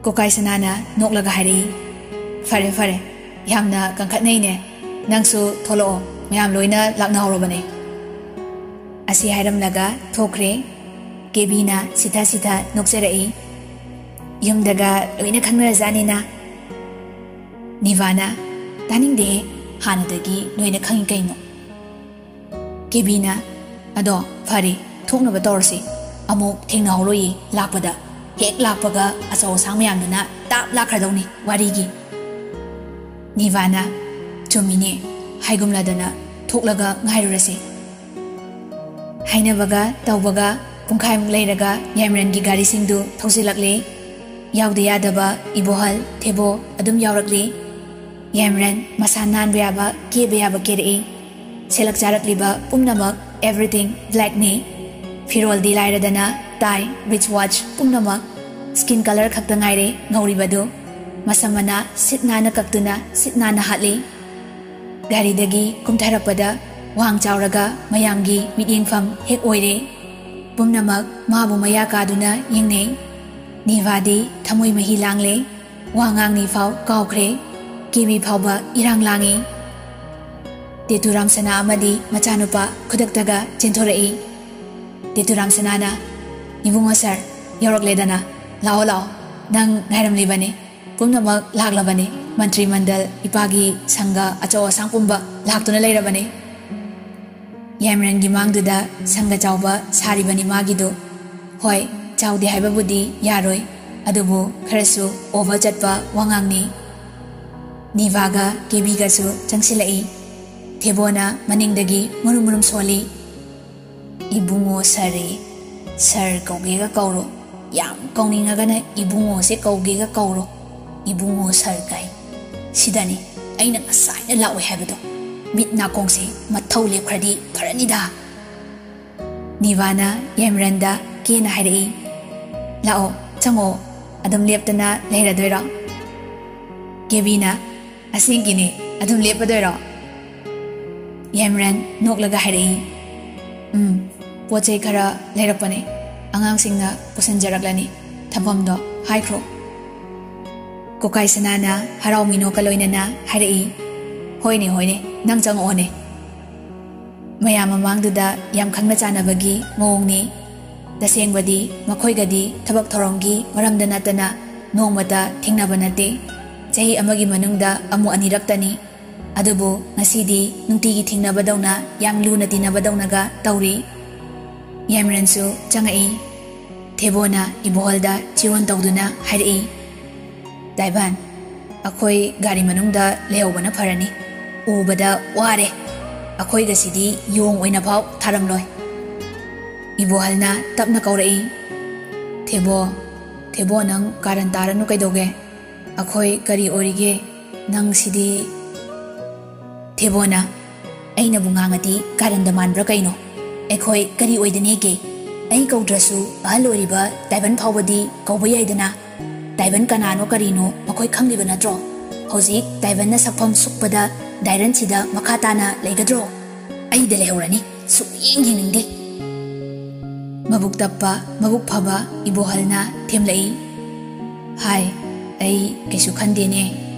ꯀꯣꯀꯥꯏ ꯁꯅꯥꯅ ꯅꯣꯛꯂꯒ ꯍꯥꯏꯔꯛꯏ, "ꯐꯔꯦ, ꯐꯔꯦ, ꯌꯥꯝꯅ ꯀꯟꯈꯠꯅꯩꯅꯦ꯫ ꯅꯪꯁꯨ ꯊꯣꯛꯂꯛꯑꯣ, ꯃꯌꯥꯝ ꯂꯣꯏꯅ ꯂꯥꯛꯅꯍꯧꯔꯕꯅꯦ꯫" ꯑꯁꯤ ꯍꯥꯏꯔꯝꯂꯒ ꯊꯣꯛꯈ꯭ꯔꯦ꯫ ꯀꯦꯕꯤꯅ ꯁꯤꯊ ꯁꯤꯊ ꯅꯣꯛꯆꯔꯛꯏ꯫ "ꯌꯨꯝꯗꯒ ꯂꯣꯏꯅ ꯈꯪꯅꯔꯖꯥꯠꯅꯤꯅ?" ꯅꯤꯚꯥꯅ, "ꯇꯥꯅꯤꯡꯗꯦꯍꯦ, ꯍꯥꯟꯅꯗꯒꯤ ꯂꯣꯏꯅ ꯈꯪꯉꯤ ꯀꯩꯅꯣ?" ꯀꯦꯕꯤꯅ, "ꯑꯗꯣ ꯐꯔꯦ, ꯊꯣꯛꯅꯕ ꯇꯧꯔꯁꯤ꯫ ꯑꯃꯨꯛ ꯊꯦꯡꯅꯍꯧꯔꯣꯏꯌꯦ ꯂꯥꯛꯄꯗ꯫ ꯍꯦꯛ ꯂꯥꯛꯄꯒ ꯑꯆꯧ ꯑꯁꯥꯡ ꯃꯌꯥꯝꯗꯨꯅ ꯇꯥꯞ ꯂꯥꯛꯈ꯭ꯔꯗꯧꯅꯤ ꯋꯥꯔꯤꯒꯤ꯫" ꯅꯤꯚꯥꯅ, "ꯆꯨꯝꯃꯤꯅꯦ, ꯍꯥꯏꯒꯨꯝꯂꯗꯅ ꯊꯣꯛꯂꯒ ꯉꯥꯏꯔꯨꯔꯁꯤ꯫" ꯍꯥꯏꯅꯕꯒ ꯇꯧꯕꯒ ꯄꯨꯡꯈꯥꯏꯃꯨꯛ ꯂꯩꯔꯒ ꯌꯥꯏꯃꯔꯟꯒꯤ ꯒꯥꯔꯤꯁꯤꯡꯗꯨ ꯊꯧꯖꯤꯜꯂꯛꯂꯦ꯫ ꯌꯥꯎꯗ ꯌꯥꯗꯕ ꯏꯕꯣꯍꯜ, ꯊꯦꯕꯣ ꯑꯗꯨꯝ ꯌꯥꯎꯔꯛꯂꯦ꯫ ꯌꯥꯏꯃꯔꯟ ꯃꯁꯥ ꯅꯥꯟꯕ ꯌꯥꯕ, ꯀꯦꯕ ꯌꯥꯕ ꯀꯦꯔꯛꯏ꯫ ꯁꯦꯠꯂꯛ ꯆꯥꯔꯛꯂꯤꯕ ꯄꯨꯝꯅꯃꯛ everything blackꯅꯤ꯫ ꯐꯤꯔꯣꯜꯗꯤ ꯂꯥꯏꯔꯗꯅ tie, wrist watch ꯄꯨꯝꯅꯃꯛ skin colour ꯈꯛꯇ ꯉꯥꯏꯔꯦ ꯉꯧꯔꯤꯕꯗꯨ꯫ ꯃꯁꯝ ꯃꯅꯥ ꯁꯤꯠ ꯅꯥꯟꯅ ꯀꯛꯇꯨꯅ ꯁꯤꯠ ꯅꯥꯟꯅ ꯍꯥꯠꯂꯤ꯫ ꯒꯥꯔꯤꯗꯒꯤ ꯀꯨꯝꯊꯔꯛꯄꯗ ꯋꯥꯡ ꯆꯥꯎꯔꯒ ꯃꯌꯥꯝꯒꯤ ꯃꯤꯠꯌꯦꯡꯐꯝ ꯍꯦꯛ ꯑꯣꯏꯔꯦ꯫ ꯄꯨꯝꯅꯃꯛ ꯃꯥꯕꯨ ꯃꯌꯥ ꯀꯥꯗꯨꯅ ꯌꯦꯡꯅꯩ꯫ ꯅꯤꯚꯥꯗꯤ ꯊꯃꯣꯏ ꯃꯍꯤ ꯂꯥꯡꯂꯦ꯫ ꯋꯥ ꯉꯥꯡꯅꯤ ꯐꯥꯎ ꯀꯥꯎꯈ꯭ꯔꯦ꯫ ꯀꯦꯕꯤ ꯐꯥꯎꯕ ꯏꯔꯥꯡ ꯂꯥꯡꯏ꯫ ꯇꯦꯇꯨ ꯔꯥꯝꯁꯅꯥ ꯑꯃꯗꯤ ꯃꯆꯥꯅꯨꯄꯥ ꯈꯨꯗꯛꯇꯒ ꯆꯦꯟꯊꯣꯔꯛꯏ꯫ ꯇꯦꯇꯨ ꯔꯥꯝꯁꯅꯥꯅ, "ꯏꯕꯨꯡꯉꯣ ꯁꯥꯔ, ꯌꯧꯔꯛꯂꯦꯗꯅ꯫ ꯂꯥꯛꯑꯣ, ꯂꯥꯛꯑꯣ꯫ ꯅꯪ ꯉꯥꯏꯔꯝꯂꯤꯕꯅꯤ꯫ ꯄꯨꯝꯅꯃꯛ ꯂꯥꯛꯂꯕꯅꯤ꯫ ꯃꯟꯇ꯭ꯔꯤ ꯃꯟꯗꯜ, ꯏꯄꯥꯒꯤ ꯁꯪꯒ ꯑꯆꯧ ꯑꯁꯥꯡ ꯄꯨꯝꯕ ꯂꯥꯛꯇꯨꯅ ꯂꯩꯔꯕꯅꯤ꯫" ꯌꯥꯏꯃꯔꯟꯒꯤ ꯃꯥꯡꯗꯨꯗ ꯁꯪꯒ ꯆꯥꯎꯕ ꯁꯥꯔꯤꯕꯅꯤ ꯃꯥꯒꯤꯗꯨ꯫ ꯍꯣꯏ, ꯆꯥꯎꯗꯦ ꯍꯥꯏꯕꯕꯨꯗꯤ ꯌꯥꯔꯣꯏ, ꯑꯗꯨꯕꯨ ꯈꯔꯁꯨ over ꯆꯠꯄ ꯋꯥꯉꯥꯡꯅꯤ꯫ ꯅꯤꯚꯥꯒ ꯀꯦꯕꯤꯒꯁꯨ ꯆꯪꯁꯤꯜꯂꯛꯏ꯫ ꯊꯦꯕꯣꯅ ꯃꯅꯤꯡꯗꯒꯤ ꯃꯨꯔꯨꯝ ꯃꯨꯔꯨꯝ ꯁꯣꯜꯂꯤ꯫ "ꯏꯕꯨꯡꯉꯣ ꯁꯥꯔ, ꯁꯥꯔ ꯀꯧꯒꯦꯒ ꯀꯧꯔꯣ꯫ ꯌꯥꯝ ꯀꯧꯅꯤꯡꯉꯒꯅ ꯏꯕꯨꯡꯉꯣꯁꯦ ꯀꯧꯒꯦꯒ ꯀꯧꯔꯣ꯫ ꯏꯕꯨꯡꯉꯣ ꯁꯥꯔ ꯀꯥꯏ꯫ ꯁꯤꯗꯅꯤ ꯑꯩꯅ ꯉꯁꯥꯏꯅ ꯂꯥꯛꯑꯣꯏ ꯍꯥꯏꯕꯗꯣ꯫ ꯃꯤꯠ ꯅꯥꯀꯣꯡꯁꯦ ꯃꯊꯧ ꯂꯦꯞꯈ꯭ꯔꯗꯤ ꯐꯔꯅꯤꯗ꯫" ꯅꯤꯚꯥꯅ ꯌꯥꯏꯃꯔꯟꯗ ꯀꯦꯅ ꯍꯥꯏꯔꯛꯏ꯫ "ꯂꯥꯛꯑꯣ, ꯆꯪꯉꯛꯑꯣ꯫ ꯑꯗꯨꯝ ꯂꯦꯞꯇꯅ ꯂꯩꯔꯗꯣꯏꯔꯣ?" ꯀꯦꯕꯤꯅ, "ꯑꯁꯦꯡꯀꯤꯅꯦ, ꯑꯗꯨꯝ ꯂꯦꯞꯄꯗꯣꯏꯔꯣ?" ꯌꯥꯏꯃꯔꯟ ꯅꯣꯛꯂꯒ ꯍꯥꯏꯔꯛꯏ, "ꯎꯝ, ꯄꯣꯠ ꯆꯩ ꯈꯔ ꯂꯩꯔꯛꯄꯅꯦ꯫ ꯑꯉꯥꯡꯁꯤꯡꯅ ꯄꯨꯁꯤꯟꯖꯔꯛꯂꯅꯤ꯫ ꯊꯝꯐꯝꯗꯣ ꯍꯥꯏꯈ꯭ꯔꯣ꯫" ꯀꯣꯀꯥꯏ ꯁꯅꯥꯅ ꯍꯔꯥꯎ ꯃꯤꯅꯣꯛꯀ ꯂꯣꯏꯅꯅ ꯍꯥꯏꯔꯛꯏ, "ꯍꯣꯏꯅꯦ, ꯍꯣꯏꯅꯦ, ꯅꯪ ꯆꯪꯉꯛꯑꯣꯅꯦ꯫" ꯃꯌꯥꯝ ꯃꯃꯥꯡꯗꯨꯗ ꯌꯥꯝ ꯈꯪꯅ ꯆꯥꯟꯅꯕꯒꯤ ꯃꯑꯣꯡꯅꯤ꯫ ꯇꯁꯦꯡꯕꯗꯤ ꯃꯈꯣꯏꯒꯗꯤ ꯊꯕꯛ ꯊꯧꯔꯝꯒꯤ ꯃꯔꯝꯗ ꯅꯠꯇꯅ ꯅꯣꯡꯃꯇ ꯊꯦꯡꯅꯕ ꯅꯠꯇꯦ꯫ ꯆꯍꯤ ꯑꯃꯒꯤ ꯃꯅꯨꯡꯗ ꯑꯃꯨꯛ ꯑꯅꯤꯔꯛꯇꯅꯤ꯫ ꯑꯗꯨꯕꯨ ꯉꯁꯤꯗꯤ ꯅꯨꯡꯇꯤꯒꯤ ꯊꯦꯡꯅꯕꯗꯧꯅ, ꯌꯥꯝ ꯂꯨꯅ ꯇꯤꯟꯅꯕꯗꯧꯅꯒ ꯇꯧꯔꯤ꯫ ꯌꯥꯏꯃꯔꯟꯁꯨ ꯆꯪꯉꯛꯏ꯫ ꯊꯦꯕꯣꯅ ꯏꯕꯣꯍꯜꯗ ꯆꯤꯔꯣꯟ ꯇꯧꯗꯨꯅ ꯍꯥꯏꯔꯛꯏ, "ꯗꯥꯏꯕꯟ, ꯑꯩꯈꯣꯏ ꯒꯥꯔꯤ ꯃꯅꯨꯡꯗ ꯂꯩꯍꯧꯕꯅ ꯐꯔꯅꯤ꯫ ꯎꯕꯗ ꯋꯥꯔꯦ꯫ ꯑꯩꯈꯣꯏꯒꯁꯤꯗꯤ ꯌꯣꯡ ꯑꯣꯏꯅ ꯐꯥꯎ ꯊꯥꯔꯝꯂꯣꯏ꯫" ꯏꯕꯣꯍꯜꯅ ꯇꯞꯅ ꯀꯧꯔꯛꯏ, "ꯊꯦꯕꯣ, ꯊꯦꯕꯣ, ꯅꯪ ꯀꯥꯔꯟ ꯇꯥꯔꯅꯨ ꯀꯩꯗꯧꯒꯦ? ꯑꯩꯈꯣꯏ ꯀꯔꯤ ꯑꯣꯏꯔꯤꯒꯦ? ꯅꯪ ꯁꯤꯗꯤ꯫" ꯊꯦꯕꯣꯅ, "ꯑꯩꯅꯕꯨ ꯉꯥꯡꯉꯗꯤ ꯀꯥꯔꯟꯗ ꯃꯥꯟꯕ꯭ꯔꯥ ꯀꯩꯅꯣ? ꯑꯩꯈꯣꯏ ꯀꯔꯤ ꯑꯣꯏꯗꯅꯦꯒꯦ? ꯑꯩ ꯀꯧꯗ꯭ꯔꯁꯨ ꯑꯍꯜ ꯑꯣꯏꯔꯤꯕ ꯗꯥꯏꯕꯟ ꯐꯥꯎꯕꯗꯤ ꯀꯧꯕ ꯌꯥꯏꯗꯅ꯫ ꯗꯥꯏꯕꯟ ꯀꯅꯥꯅꯣ ꯀꯔꯤꯅꯣ ꯃꯈꯣꯏ ꯈꯪꯂꯤꯕ ꯅꯠꯇ꯭ꯔꯣ? ꯍꯧꯖꯤꯛ ꯗꯥꯏꯕꯟꯅ ꯁꯛꯐꯝ ꯁꯨꯛꯄꯗ ꯗꯥꯏꯔꯟꯁꯤꯗ ꯃꯈꯥ ꯇꯥꯅ ꯂꯩꯒꯗ꯭ꯔꯣ? ꯑꯩꯗ ꯂꯩꯍꯧꯔꯅꯤ꯫ ꯁꯨꯛꯌꯦꯡ ꯌꯦꯡꯅꯤꯡꯗꯦ꯫" ꯃꯕꯨꯛ ꯇꯞꯄ, ꯃꯕꯨꯛ ꯐꯕ ꯏꯕꯣꯍꯜꯅ ꯊꯦꯝꯂꯛꯏ, "ꯍꯥꯏ, ꯑꯩ ꯀꯩꯁꯨ ꯈꯟꯗꯦꯅꯦ꯫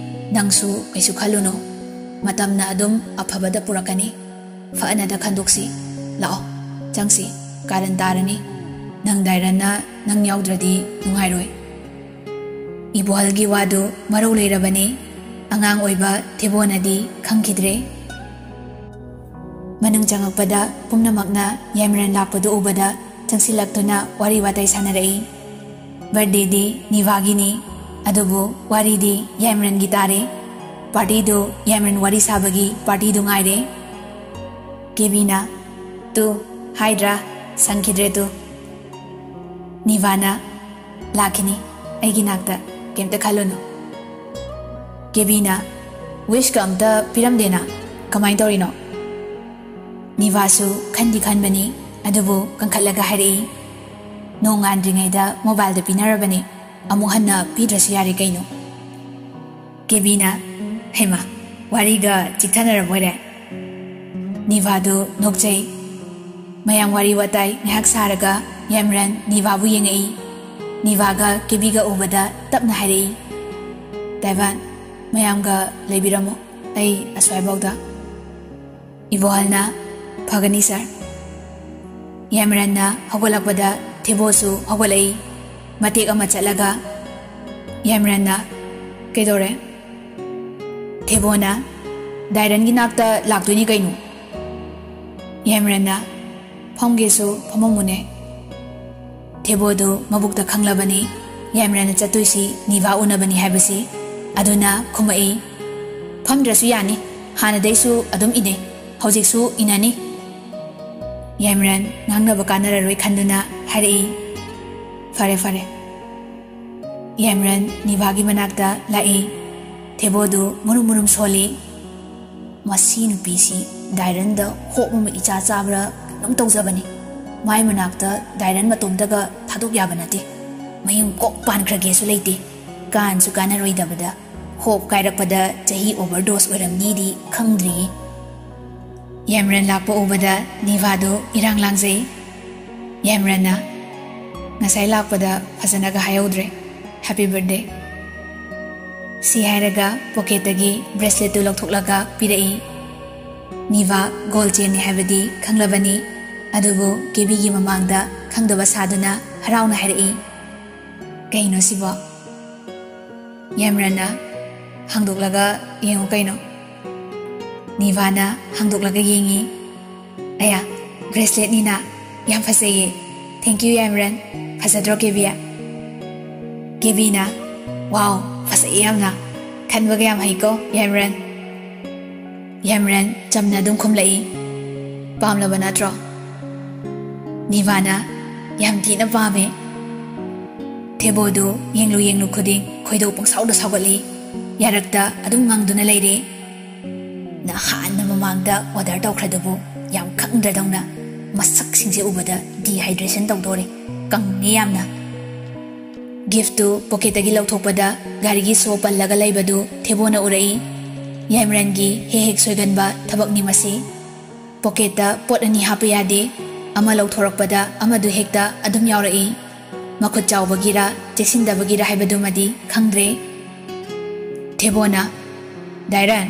ꯅꯪꯁꯨ ꯀꯩꯁꯨ ꯈꯜꯂꯨꯅꯨ꯫ ꯃꯇꯝꯅ ꯑꯗꯨꯝ ꯑꯐꯕꯗ ꯄꯨꯔꯛꯀꯅꯤ꯫ ꯐꯅꯗ ꯈꯟꯗꯣꯛꯁꯤ꯫ ꯂꯥꯛꯑꯣ, ꯆꯪꯁꯤ꯫ ꯀꯥꯔꯟ ꯇꯥꯔꯅꯤ꯫ ꯅꯪ ꯗꯥꯏꯔꯟꯅ ꯅꯪ ꯌꯥꯎꯗ꯭ꯔꯗꯤ ꯅꯨꯡꯉꯥꯏꯔꯣꯏ꯫" ꯏꯕꯣꯍꯜꯒꯤ ꯋꯥꯗꯨ ꯃꯔꯧ ꯂꯩꯔꯕꯅꯤ꯫ ꯑꯉꯥꯡ ꯑꯣꯏꯕ ꯊꯦꯕꯣꯅꯗꯤ ꯈꯪꯈꯤꯗ꯭ꯔꯦ꯫ ꯃꯅꯨꯡ ꯆꯪꯉꯛꯄꯗ ꯄꯨꯝꯅꯃꯛꯅ ꯌꯥꯏꯃꯔꯟ ꯂꯥꯛꯄꯗꯨ ꯎꯕꯗ ꯆꯪꯁꯤꯜꯂꯛꯇꯨꯅ ꯋꯥꯔꯤ ꯋꯥꯇꯥꯏ ꯁꯥꯟꯅꯔꯛꯏ꯫ ꯕꯔꯊꯗꯦꯗꯤ ꯅꯤꯚꯥꯒꯤꯅꯤ, ꯑꯗꯨꯕꯨ ꯋꯥꯔꯤꯗꯤ ꯌꯥꯏꯃꯔꯟꯒꯤ ꯇꯥꯔꯦ꯫ ꯄꯥꯔꯇꯤꯗꯨ ꯌꯥꯏꯃꯔꯟ ꯋꯥꯔꯤ ꯁꯥꯕꯒꯤ ꯄꯥꯔꯇꯤꯗꯨ ꯉꯥꯏꯔꯦ꯫ ꯀꯦꯕꯤꯅ, "ꯇꯨ, ꯍꯥꯏꯗ꯭ꯔꯥ, ꯁꯪꯈꯤꯗ꯭ꯔꯦ ꯇꯨ꯫" ꯅꯤꯚꯥꯅ, "ꯂꯥꯛꯈꯤꯅꯤ ꯑꯩꯒꯤ ꯅꯥꯛꯇ, ꯀꯩꯝꯇ ꯈꯜꯂꯨꯅꯨ꯫" ꯀꯦꯕꯤꯅ, "ꯋꯤꯁꯀ ꯑꯝꯇ ꯄꯤꯔꯝꯗꯦꯅ, ꯀꯃꯥꯏꯅ ꯇꯧꯔꯤꯅꯣ?" ꯅꯤꯚꯥꯁꯨ ꯈꯟꯗꯤ ꯈꯟꯕꯅꯤ, ꯑꯗꯨꯕꯨ ꯀꯟꯈꯠꯂꯒ ꯍꯥꯏꯔꯛꯏ, "ꯅꯣꯡꯉꯥꯟꯗ꯭ꯔꯤꯉꯩꯗ ꯃꯣꯕꯥꯏꯜꯗ ꯄꯤꯅꯔꯕꯅꯤ, ꯑꯃꯨꯛ ꯍꯟꯅ ꯄꯤꯗ꯭ꯔꯁꯨ ꯌꯥꯔꯦ ꯀꯩꯅꯣ꯫" ꯀꯦꯕꯤꯅ, "ꯍꯩꯃꯥ, ꯋꯥꯔꯤꯒ ꯆꯤꯛꯊꯅꯔꯕꯣꯏꯔꯦ?" ꯅꯤꯚꯥꯗꯨ ꯅꯣꯛꯆꯩ꯫ ꯃꯌꯥꯝ ꯋꯥꯔꯤ ꯋꯥꯇꯥꯏ ꯉꯥꯏꯍꯥꯛ ꯁꯥꯔꯒ ꯌꯥꯏꯃꯔꯟ ꯅꯤꯚꯥꯕꯨ ꯌꯦꯡꯉꯛꯏ꯫ ꯅꯤꯚꯥꯒ ꯀꯦꯕꯤꯒ ꯎꯕꯗ ꯇꯞꯅ ꯍꯥꯏꯔꯛꯏ, "ꯗꯥꯏꯕꯟ, ꯃꯌꯥꯝꯒ ꯂꯩꯕꯤꯔꯝꯃꯣ, ꯑꯩ ꯑꯁ꯭ꯋꯥꯏꯐꯥꯎꯗ꯫" ꯏꯕꯣꯍꯜꯅ, "ꯐꯒꯅꯤ ꯁꯥꯔ꯫" ꯌꯥꯏꯃꯔꯟꯅ ꯍꯧꯒꯠꯂꯛꯄꯗ ꯊꯦꯕꯣꯁꯨ ꯍꯧꯒꯠꯂꯛꯏ꯫ ꯃꯇꯦꯛ ꯑꯃ ꯆꯠꯂꯒ ꯌꯥꯏꯃꯔꯟꯅ, "ꯀꯩꯗꯧꯔꯦ?" ꯊꯦꯕꯣꯅ, "ꯗꯥꯏꯔꯟꯒꯤ ꯅꯥꯛꯇ ꯂꯥꯛꯇꯣꯏꯅꯤ ꯀꯩꯅꯣ?" ꯌꯥꯏꯃꯔꯟꯅ, "ꯐꯝꯒꯦꯁꯨ ꯐꯝꯃꯝꯃꯨꯅꯦ꯫" ꯊꯦꯕꯣꯗꯨ ꯃꯕꯨꯛꯇ ꯈꯪꯂꯕꯅꯤ ꯌꯥꯏꯃꯔꯟꯅ ꯆꯠꯇꯣꯏꯁꯤ ꯅꯤꯚꯥ ꯎꯅꯕꯅꯤ ꯍꯥꯏꯕꯁꯤ꯫ ꯑꯗꯨꯅ ꯈꯨꯝꯃꯛꯏ, "ꯐꯝꯗ꯭ꯔꯁꯨ ꯌꯥꯅꯤ, ꯍꯥꯟꯅꯗꯩꯁꯨ ꯑꯗꯨꯝ ꯏꯅꯩ, ꯍꯧꯖꯤꯛꯁꯨ ꯏꯅꯅꯤ꯫" ꯌꯥꯏꯃꯔꯟ ꯉꯥꯡꯅꯕ ꯀꯥꯟꯅꯔꯔꯣꯏ ꯈꯟꯗꯨꯅ ꯍꯥꯏꯔꯛꯏ, "ꯐꯔꯦ, ꯐꯔꯦ꯫" ꯌꯥꯏꯃꯔꯟ ꯅꯤꯚꯥꯒꯤ ꯃꯅꯥꯛꯇ ꯂꯥꯛꯏ꯫ ꯊꯦꯕꯣꯗꯨ ꯃꯨꯔꯨꯝ ꯃꯨꯔꯨꯝ ꯁꯣꯜꯂꯤ꯫ "ꯃꯁꯤ ꯅꯨꯄꯤꯁꯤ ꯗꯥꯏꯔꯟꯗ ꯍꯣꯞ ꯑꯃ ꯏꯆꯥ ꯆꯥꯕ꯭ꯔꯥ ꯀꯩꯅꯣꯝ ꯇꯧꯖꯕꯅꯤ꯫ ꯃꯥꯏ ꯃꯅꯥꯛꯇ ꯗꯥꯏꯔꯟ ꯃꯇꯣꯝꯇꯒ ꯊꯥꯗꯣꯛ ꯌꯥꯕ ꯅꯠꯇꯦ꯫ ꯃꯌꯨꯝ ꯀꯣꯛ ꯄꯥꯟꯈ꯭ꯔꯒꯦꯁꯨ ꯂꯩꯇꯦ꯫ ꯀꯥꯟꯁꯨ ꯀꯥꯟꯅꯔꯣꯏꯗꯕꯗ ꯍꯣꯞ ꯀꯥꯏꯔꯛꯄꯗ ꯆꯍꯤ ꯑꯣꯚꯔꯗꯣꯁ ꯑꯣꯏꯔꯝꯅꯤꯗꯤ ꯈꯪꯗ꯭ꯔꯤꯌꯦ꯫" ꯌꯥꯏꯃꯔꯟ ꯂꯥꯛꯄ ꯎꯕꯗ ꯅꯤꯚꯥꯗꯨ ꯏꯔꯥꯡ ꯂꯥꯡꯖꯩ꯫ ꯌꯥꯏꯃꯔꯟꯅ, "ꯉꯁꯥꯏ ꯂꯥꯛꯄꯗ ꯐꯖꯅꯒ ꯍꯥꯏꯍꯧꯗ꯭ꯔꯦ, ꯍꯦꯄꯤ ꯕꯔꯊꯗꯦ꯫" ꯁꯤ ꯍꯥꯏꯔꯒ ꯄꯣꯀꯦꯠꯇꯒꯤ ꯕ꯭ꯔꯦꯁꯂꯦꯠꯇꯨ ꯂꯧꯊꯣꯛꯂꯒ ꯄꯤꯔꯛꯏ꯫ ꯅꯤꯚꯥ ꯒꯣꯜ ꯆꯦꯟꯅꯤ ꯍꯥꯏꯕꯗꯤ ꯈꯪꯂꯕꯅꯤ, ꯑꯗꯨꯕꯨ ꯀꯦꯕꯤꯒꯤ ꯃꯃꯥꯡꯗ ꯈꯪꯗꯕ ꯁꯥꯗꯨꯅ ꯍꯔꯥꯎꯅ ꯍꯥꯏꯔꯛꯏ, "ꯀꯩꯅꯣ ꯁꯤꯕꯣ?" ꯌꯥꯏꯃꯔꯟꯅ, "ꯍꯥꯡꯗꯣꯛꯂꯒ ꯌꯦꯡꯉꯨ ꯀꯩꯅꯣ꯫" ꯅꯤꯚꯥꯅ ꯍꯥꯡꯗꯣꯛꯂꯒ ꯌꯦꯡꯉꯤ꯫ "ꯑꯌꯥ, ꯕ꯭ꯔꯦꯁꯂꯦꯠꯅꯤꯅ, ꯌꯥꯝ ꯐꯖꯩꯌꯦ꯫ ꯊꯦꯡꯀ꯭ꯌꯨ ꯌꯥꯏꯃꯔꯟ꯫ ꯐꯖꯗ꯭ꯔꯣ ꯀꯦꯕꯤ?" ꯀꯦꯕꯤꯅ, "ꯋꯥꯎ, ꯐꯖꯩꯌꯦ ꯌꯥꯝꯅ꯫ ꯈꯟꯕꯒ ꯌꯥꯝ ꯍꯩꯀꯣ ꯌꯥꯏꯃꯔꯟ꯫" ꯌꯥꯏꯃꯔꯟ ꯆꯝꯅ ꯑꯗꯨꯝ ꯈꯨꯝꯂꯛꯏ, "ꯄꯥꯝꯂꯕ ꯅꯠꯇ꯭ꯔꯣ?" ꯅꯤꯚꯥꯅ, "ꯌꯥꯝ ꯊꯤꯅ ꯄꯥꯝꯃꯦ꯫" ꯊꯦꯕꯣꯗꯨ ꯌꯦꯡꯂꯨ ꯌꯦꯡꯂꯨ ꯈꯨꯗꯤꯡ ꯈꯣꯏꯗꯧ ꯄꯪꯁꯥꯎꯗ ꯁꯥꯎꯒꯠꯂꯤ꯫ ꯌꯥꯔꯛꯇ ꯑꯗꯨꯝ ꯉꯥꯡꯗꯨꯅ ꯂꯩꯔꯦ꯫ ꯅꯍꯥꯟꯅ ꯃꯃꯥꯡꯗ ꯑꯣꯔꯗꯔ ꯇꯧꯈ꯭ꯔꯗꯨꯕꯨ ꯌꯥꯝ ꯈꯪꯗ꯭ꯔꯗꯧꯅ꯫ ꯃꯁꯛꯁꯤꯡꯁꯦ ꯎꯕꯗ ꯗꯤꯍꯥꯏꯗ꯭ꯔꯦꯁꯟ ꯇꯧꯗꯣꯔꯦ꯫ ꯀꯪꯉꯦ ꯌꯥꯝꯅ꯫ ꯒꯤꯐꯇꯨ ꯄꯣꯀꯦꯠꯇꯒꯤ ꯂꯧꯊꯣꯛꯄꯗ ꯒꯥꯔꯤꯒꯤ ꯁꯣ ꯄꯜꯂꯒ ꯂꯩꯕꯗꯨ ꯊꯦꯕꯣꯅ ꯎꯔꯛꯏ꯫ ꯌꯥꯏꯃꯔꯟꯒꯤ ꯍꯦꯛ ꯍꯦꯛ ꯁꯣꯏꯒꯟꯕ ꯊꯕꯛꯅꯤ ꯃꯁꯤ꯫ ꯄꯣꯀꯦꯠꯇ ꯄꯣꯠ ꯑꯅꯤ ꯍꯥꯞꯄ ꯌꯥꯗꯦ꯫ ꯑꯃ ꯂꯧꯊꯣꯔꯛꯄꯗ ꯑꯃꯗꯨ ꯍꯦꯛꯇ ꯑꯗꯨꯝ ꯌꯥꯎꯔꯛꯏ꯫ ꯃꯈꯨꯠ ꯆꯥꯎꯕꯒꯤꯔ ꯆꯦꯛꯁꯤꯟꯗꯕꯒꯤꯔ ꯍꯥꯏꯕꯗꯨꯃꯗꯤ ꯈꯪꯗ꯭ꯔꯦ꯫ ꯊꯦꯕꯣꯅ, "ꯗꯥꯏꯔꯟ,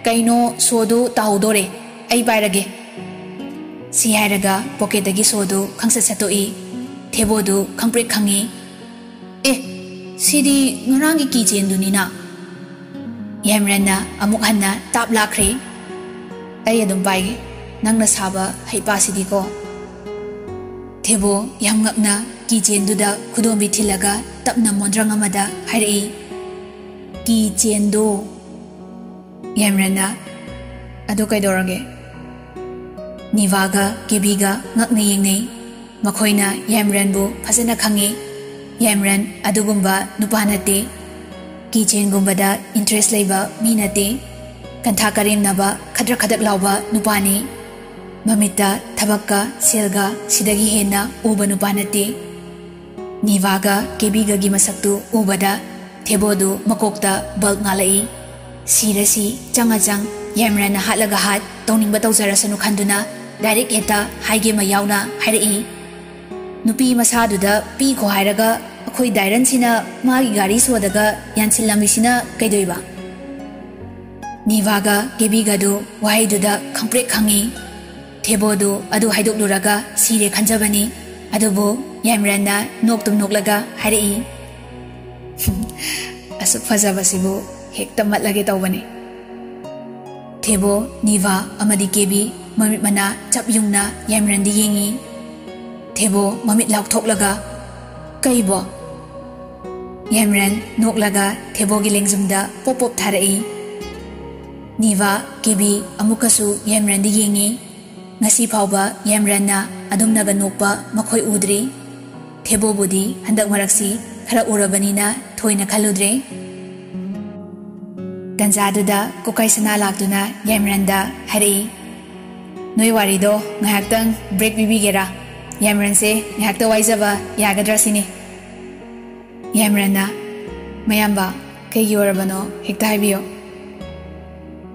ꯀꯩꯅꯣ, ꯁꯣꯗꯨ ꯇꯥꯍꯧꯗꯣꯔꯦ, ꯑꯩ ꯄꯥꯏꯔꯒꯦ꯫" ꯁꯤ ꯍꯥꯏꯔꯒ ꯄꯣꯀꯦꯠꯇꯒꯤ ꯁꯣꯗꯨ ꯈꯪꯁꯠ ꯁꯠꯇꯣꯛꯏ꯫ ꯊꯦꯕꯣꯗꯨ ꯈꯪꯄ꯭ꯔꯦꯛ ꯈꯪꯉꯤ꯫ "ꯑꯦ, ꯁꯤꯗꯤ ꯉꯔꯥꯡꯒꯤ ꯀꯤ ꯆꯦꯟꯗꯨꯅꯤꯅ꯫" ꯌꯥꯏꯃꯔꯟꯅ ꯑꯃꯨꯛ ꯍꯟꯅ ꯇꯥꯞ ꯂꯥꯛꯈ꯭ꯔꯦ꯫ "ꯑꯩ ꯑꯗꯨꯝ ꯄꯥꯏꯒꯦ, ꯅꯪꯅ ꯁꯥꯕ ꯍꯩꯄꯥꯁꯤꯗꯤꯀꯣ꯫" ꯊꯦꯕꯣ ꯌꯥꯝ ꯉꯛꯅ ꯀꯤ ꯆꯦꯟꯗꯨꯗ ꯈꯨꯗꯣꯝꯕꯤ ꯊꯤꯜꯂꯒ ꯇꯞꯅ ꯃꯣꯟꯗ꯭ꯔꯪ ꯑꯃꯗ ꯍꯥꯏꯔꯛꯏ, "ꯀꯤ ꯆꯦꯟꯗꯣ꯫" ꯌꯥꯏꯃꯔꯟꯅ, "ꯑꯗꯨ ꯀꯩꯗꯧꯔꯒꯦ?" ꯅꯤꯚꯥꯒ ꯀꯦꯕꯤꯒ ꯉꯛꯅ ꯌꯦꯡꯅꯩ꯫ ꯃꯈꯣꯏꯅ ꯌꯥꯏꯃꯔꯟꯕꯨ ꯐꯖꯅ ꯈꯪꯉꯤ꯫ ꯌꯥꯏꯃꯔꯟ ꯑꯗꯨꯒꯨꯝꯕ ꯅꯨꯄꯥ ꯅꯠꯇꯦ꯫ ꯀꯤ ꯆꯦꯟꯒꯨꯝꯕꯗ interest ꯂꯩꯕ ꯃꯤ ꯅꯠꯇꯦ꯫ ꯀꯟꯊꯥ ꯀꯔꯦꯝꯅꯕ, ꯈꯗ꯭ꯔꯛ ꯈꯗ꯭ꯔꯛ ꯂꯥꯎꯕ ꯅꯨꯄꯥꯅꯤ꯫ ꯃꯃꯤꯠꯇ ꯊꯕꯛꯀ ꯁꯦꯜꯒ ꯁꯤꯗꯒꯤ ꯍꯦꯟꯅ ꯎꯕ ꯅꯨꯄꯥ ꯅꯠꯇꯦ꯫ ꯅꯤꯚꯥꯒ ꯀꯦꯕꯤꯒꯒꯤ ꯃꯁꯛꯇꯨ ꯎꯕꯗ ꯊꯦꯕꯣꯗꯨ ꯃꯀꯣꯛꯇ bulb ꯉꯥꯜꯂꯛꯏ꯫ ꯁꯤꯔ ꯁꯤ, ꯆꯪꯉ ꯆꯪ, ꯌꯥꯏꯃꯔꯟꯅ ꯍꯥꯠꯂꯒ ꯍꯥꯠ, ꯇꯧꯅꯤꯡꯕ ꯇꯧꯖꯔꯁꯅꯨ ꯈꯟꯗꯨꯅ direct ꯍꯦꯛꯇ ꯍꯥꯏꯒꯦ ꯃꯌꯥꯎꯅ ꯍꯥꯏꯔꯛꯏ, "ꯅꯨꯄꯤ ꯃꯁꯥꯗꯨꯗ ꯄꯤꯈꯣ ꯍꯥꯏꯔꯒ ꯑꯩꯈꯣꯏ ꯗꯥꯏꯔꯟꯁꯤꯅ ꯃꯥꯒꯤ ꯒꯥꯔꯤ ꯁꯣꯗꯒ ꯌꯥꯟꯁꯤꯜꯂꯝꯃꯤꯁꯤꯅ ꯀꯩꯗꯧꯏꯕ?" ꯅꯤꯚꯥꯒ ꯀꯦꯕꯤꯒꯗꯨ ꯋꯥꯍꯩꯗꯨꯗ ꯈꯪꯄ꯭ꯔꯦꯛ ꯈꯪꯉꯤ꯫ ꯊꯦꯕꯣꯗꯨ ꯑꯗꯨ ꯍꯥꯏꯗꯣꯛꯂꯨꯔꯒ ꯁꯤꯔꯦ ꯈꯟꯖꯕꯅꯤ꯫ ꯑꯗꯨꯕꯨ ꯌꯥꯏꯃꯔꯟꯅ ꯅꯣꯛꯇꯨꯝ ꯅꯣꯛꯂꯒ ꯍꯥꯏꯔꯛꯏ, "ꯑꯁꯨꯛ ꯐꯖꯕꯁꯤꯕꯨ ꯍꯦꯛꯇ ꯃꯠꯂꯒꯦ ꯇꯧꯕꯅꯤ꯫" ꯊꯦꯕꯣ, ꯅꯤꯚꯥ ꯑꯃꯗꯤ ꯀꯦꯕꯤ ꯃꯃꯤꯠ ꯃꯅꯥ ꯆꯞ ꯌꯨꯡꯅ ꯌꯥꯏꯃꯔꯟꯗ ꯌꯦꯡꯉꯤ꯫ ꯊꯦꯕꯣ ꯃꯃꯤꯠ ꯂꯥꯎꯊꯣꯛꯂꯒ, "ꯀꯩꯕꯣ?" ꯌꯥꯏꯃꯔꯟ ꯅꯣꯛꯂꯒ ꯊꯦꯕꯣꯒꯤ ꯂꯦꯡꯖꯨꯝꯗ ꯄꯣꯞ ꯄꯣꯞ ꯊꯥꯔꯛꯏ꯫ ꯅꯤꯚꯥ, ꯀꯦꯕꯤ ꯑꯃꯨꯛꯀꯁꯨ ꯌꯥꯏꯃꯔꯟꯗ ꯌꯦꯡꯉꯤ꯫ ꯉꯁꯤ ꯐꯥꯎꯕ ꯌꯥꯏꯃꯔꯟꯅ ꯑꯗꯨꯝꯅꯒ ꯅꯣꯛꯄ ꯃꯈꯣꯏ ꯎꯗ꯭ꯔꯤ꯫ ꯊꯦꯕꯣꯕꯨꯗꯤ ꯍꯟꯗꯛ ꯃꯔꯛꯁꯤ ꯈꯔ ꯎꯔꯕꯅꯤꯅ ꯊꯣꯏꯅ ꯈꯜꯂꯨꯗ꯭ꯔꯦ꯫ ꯇꯟꯖꯥꯗꯨꯗ ꯀꯣꯀꯥꯏ ꯁꯅꯥ ꯂꯥꯛꯇꯨꯅ ꯌꯥꯏꯃꯔꯟꯗ ꯍꯥꯏꯔꯛꯏ, "ꯅꯣꯏ ꯋꯥꯔꯤꯗꯣ ꯉꯥꯏꯍꯥꯛꯇꯪ break ꯄꯤꯕꯤꯒꯦꯔꯥ? ꯌꯥꯏꯃꯔꯟꯁꯦ ꯉꯥꯏꯍꯥꯛꯇ ꯋꯥꯏꯖꯕ ꯌꯥꯒꯗ꯭ꯔꯥ ꯁꯤꯅꯤ꯫" ꯌꯥꯏꯃꯔꯟꯅ, "ꯃꯌꯥꯝꯕ, ꯀꯩꯒꯤ ꯑꯣꯏꯔꯕꯅꯣ? ꯍꯦꯛꯇ ꯍꯥꯏꯕꯤꯌꯨ꯫"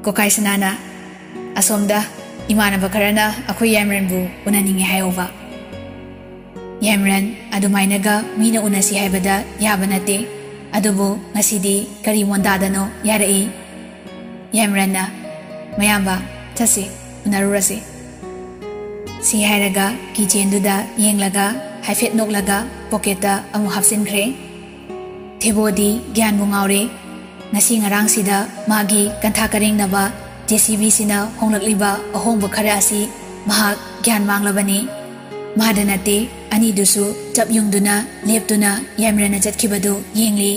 ꯀꯣꯀꯥꯏ ꯁꯅꯥꯅ, "ꯑꯁꯣꯝꯗ ꯏꯃꯥꯟꯅꯕ ꯈꯔꯅ ꯑꯩꯈꯣꯏ ꯌꯥꯏꯃꯔꯟꯕꯨ ꯎꯅꯅꯤꯡꯉꯦ ꯍꯥꯏꯍꯧꯕ꯫" ꯌꯥꯏꯃꯔꯟ, "ꯑꯗꯨꯃꯥꯏꯅꯒ ꯃꯤꯅ ꯎꯅꯁꯤ ꯍꯥꯏꯕꯗ ꯌꯥꯕ ꯅꯠꯇꯦ꯫ ꯑꯗꯨꯕꯨ ꯉꯁꯤꯗꯤ ꯀꯔꯤ ꯃꯣꯟꯗꯥꯗꯅꯣ ꯌꯥꯔꯛꯏ꯫" ꯌꯥꯏꯃꯔꯟꯅ, "ꯃꯌꯥꯝꯕ, ꯆꯠꯁꯤ, ꯎꯅꯔꯨꯔꯁꯤ꯫" ꯁꯤ ꯍꯥꯏꯔꯒ ꯀꯤꯆꯦꯟꯗꯨꯗ ꯌꯦꯡꯂꯒ ꯍꯥꯏꯐꯦꯠ ꯅꯣꯛꯂꯒ ꯄꯣꯀꯦꯠꯇ ꯑꯃꯨꯛ ꯍꯥꯞꯆꯤꯟꯈ꯭ꯔꯦ꯫ ꯊꯦꯕꯣꯗꯤ ꯒ꯭ꯌꯥꯟꯕꯨ ꯉꯥꯎꯔꯦ꯫ ꯉꯁꯤ ꯉꯔꯥꯡꯁꯤꯗ ꯃꯥꯒꯤ ꯀꯟꯊꯥ ꯀꯔꯦꯡꯅꯕ ꯖꯦ ꯁꯤ ꯕꯤꯁꯤꯅ ꯍꯣꯡꯂꯛꯂꯤꯕ ꯑꯍꯣꯡꯕ ꯈꯔ ꯑꯁꯤ ꯃꯍꯥꯛ ꯒ꯭ꯌꯥꯟ ꯃꯥꯡꯂꯕꯅꯤ꯫ ꯃꯥꯗ ꯅꯠꯇꯦ, ꯑꯅꯤꯗꯨꯁꯨ ꯆꯞ ꯌꯨꯡꯗꯨꯅ ꯂꯦꯞꯇꯨꯅ ꯌꯥꯏꯃꯔꯟꯅ ꯆꯠꯈꯤꯕꯗꯨ ꯌꯦꯡꯂꯤ꯫